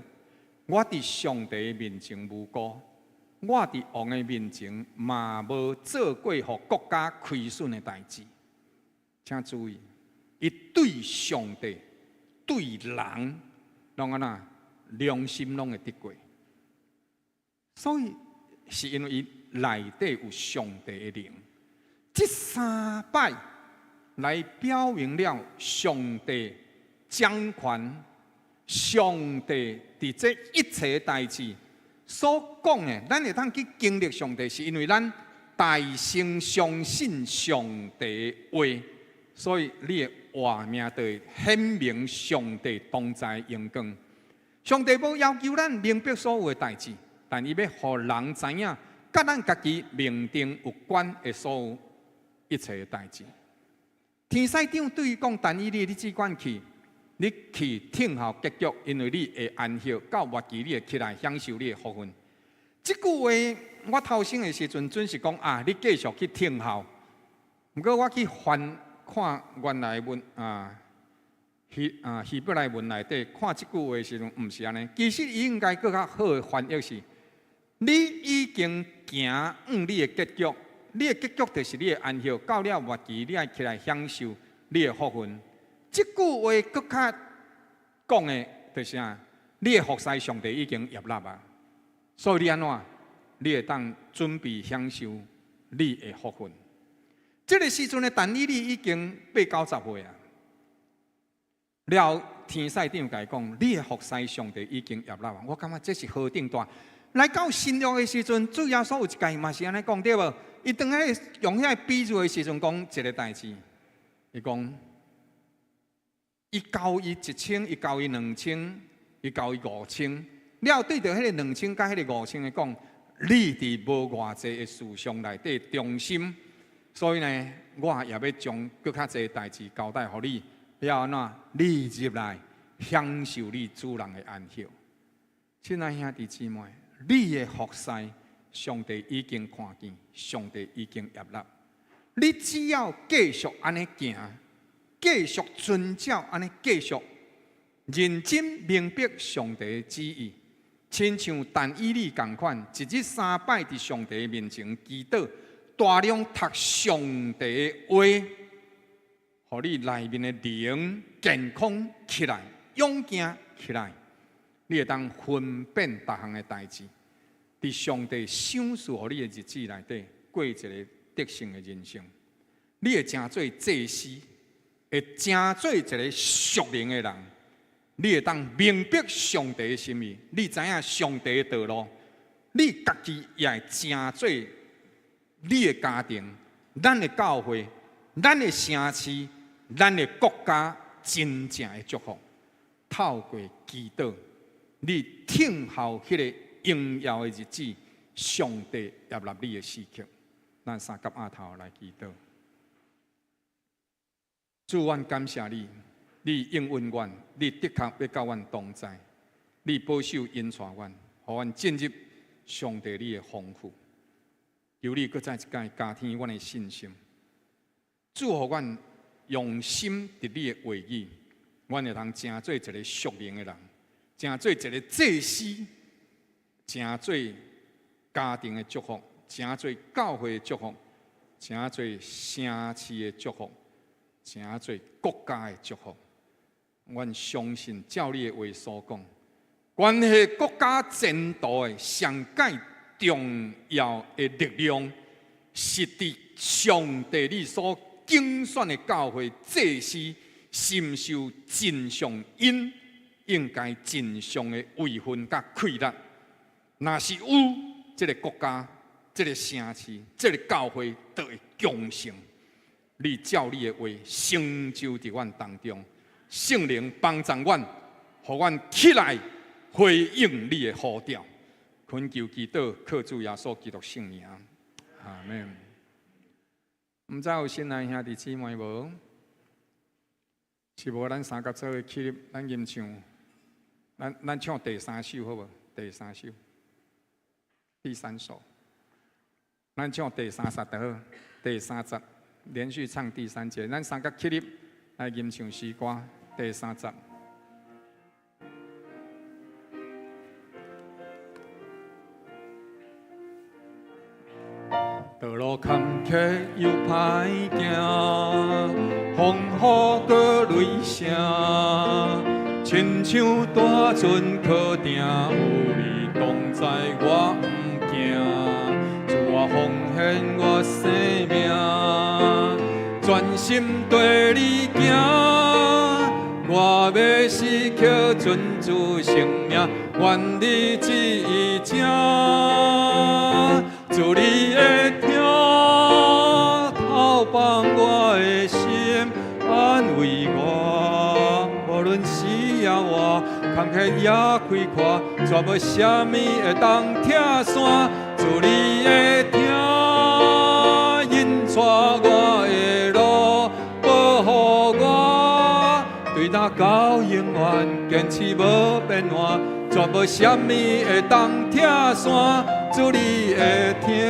我佇上帝面前無辜，我佇王的面前嘛無做過予國家虧損的代誌。請注意，伊對上帝、對人，攏按怎良心攏會得過。所以是因為伊內底有上帝的靈。這三擺來表明了上帝掌權，上帝佇這一切代誌所講的，咱會當去經歷上帝，是因為咱大聲相信上帝的話，所以你的活命就會顯明上帝同在榮光。上帝無要求咱明白所有的代誌，但伊欲予人知影，佮咱家己命定有關的所有一切的代誌。天使長對伊講：“但以理，你只管去，你去聽候結局，因為你會安息，到末期你會起來享受你的福分。”這句話我頭先的時陣準是講啊，你繼續去聽候。毋過我去翻看原來文啊希啊希伯來文內底看這句話的時陣，毋是按呢。其實伊應該閣較好的翻譯是：你已經行往你的結局，你的結局就是你的安息。到了末期，你愛起來享受你的福分。這句話閣較講的，就是啥？你的服侍上帝已經悅納啊，所以你按怎？你會當準備享受你的福分。這个時陣的但以理已經八九十歲啊。了天使長共伊講，你的服侍上帝已經悅納啊。我感覺這是何等大。來到新約的時陣，主耶穌有一擺嘛是按呢講對無？伊當彼个用遐个比喻的時陣講一个代誌，伊講，伊交伊一千，伊交伊兩千，伊交伊五千，了對著彼个兩千佮彼个五千的講，你佇無偌濟的事上內底忠心，所以呢，我也欲將閣較濟代誌交代予你，了按怎？你入來享受你主人的安息。親愛兄弟姊妹，你的服侍，上帝已經看見，上帝已經悅納。你只要繼續按呢行，繼續遵照按呢繼續認真明白上帝的旨意，親像但以理仝款，一日三擺佇上帝面前祈禱，大量讀上帝的話，予你內面的靈健康起來，勇健起來，你會當分辨逐項的代誌，佇上帝賞賜予你的日子內底，過一個得勝的人生。你會成做祭司，會成做一個屬靈的人。你會當明白上帝的心意，你知影上帝的道路，你家己也會成做你的家庭、咱的教會、咱的城市、咱的國家真正的祝福。透過祈禱，你聽候彼个榮耀的日子，上帝悅納你的時刻。咱三敆額頭來祈禱。主，阮感謝你，你應允阮，你的確欲佮阮同在，你保守引帶阮，予阮進入上帝你的豐富。求你閣再一擺加添阮的信心，主予阮用心佇你的話語，阮會通成做一个屬靈的人，成做一个祭司，成做家庭的祝福，成做教會的祝福，成做城市的祝福。成做國家的祝福。阮相信照你的話所講，關係國家前途的上蓋重要的力量，是佇上帝你所揀選的教會祭司，深受盡上𪜶應該盡上的位份佮氣力。若是有這个國家、這个城市、這个教會，就會強盛。你照你的話成就佇阮當中，聖靈幫助阮，予阮起來回應你的呼召。懇求祈禱，靠主耶穌基督聖名，阿們。毋知有新來兄弟姊妹無？是無？咱三佮做伙起立，咱吟唱，咱唱第三首好無？第三首，第三首，咱唱第三節就好。第三節連續唱第三節，咱三佮起立來吟唱詩歌第三節。道路坎坷又歹行，風雨閣雷聲，親像大船靠碇，有你同在我毋驚。主啊，奉獻我生命，專心綴你行，我欲時刻尊主聖名，願你旨意成。主你會聽，透放我的心，安慰我。無論死抑活，坎坷抑開闊，絕無啥物會當拆散。主你會聽，引帶我的路，保護我，對那到永遠，堅持無變換，絕無啥物會當拆散。主你會聽，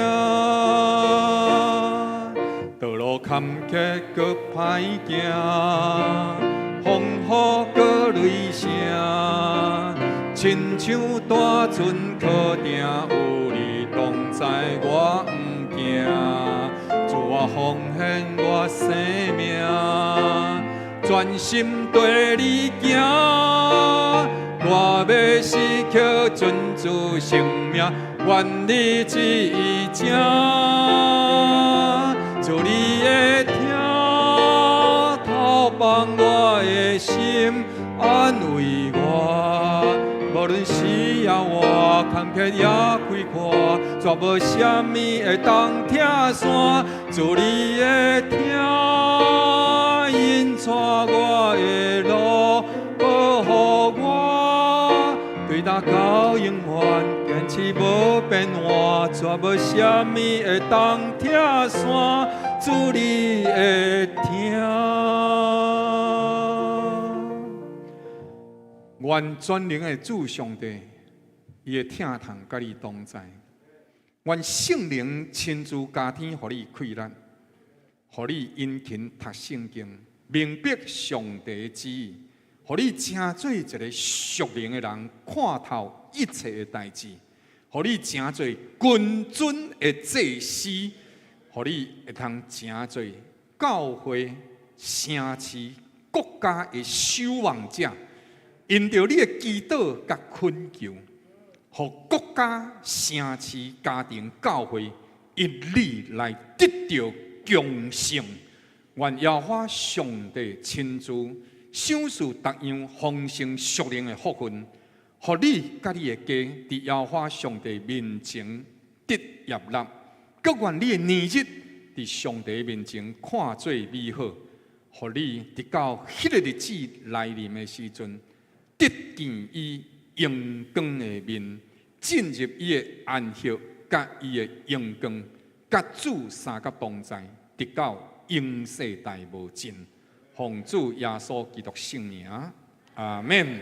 道路坎坷閣歹行，風雨閣雷聲，親像大船靠碇，有你同在我毋驚。主啊，奉獻我生命，專心綴你行，我欲時刻尊主聖名，願你旨意成。主你會聽，透放我的心，安慰我。無論死抑活，坎坷抑開闊，絕無啥物會當拆散。主你會聽，引帶我的路，保護我，對那到永遠，堅持無變換，絕無啥物會當拆散。主你會聽，願全能的主上帝，伊的疼痛佮你同在。願聖靈親自加添，予你氣力，予你殷勤讀聖經，明白上帝的旨意，予你成做一個屬靈的人，看透一切的代誌，予你成做君尊的祭司，予你會通成做教會、城市、國家的守望者。因著你的祈禱佮懇求，予國家、城市、家庭、教會因你來得著強盛。願耶和華上帝親自賞賜逐樣豐盛屬靈的福分，予你佮你的家佇耶和華上帝面前得悅納，閣願你的年日佇上帝面前看做美好，予你直到彼个日子來臨的時陣，得見伊榮光的面，進入伊的安息，佮伊的榮光，佮主相佮同在，直到永世代無盡。奉主耶穌基督聖名，阿們。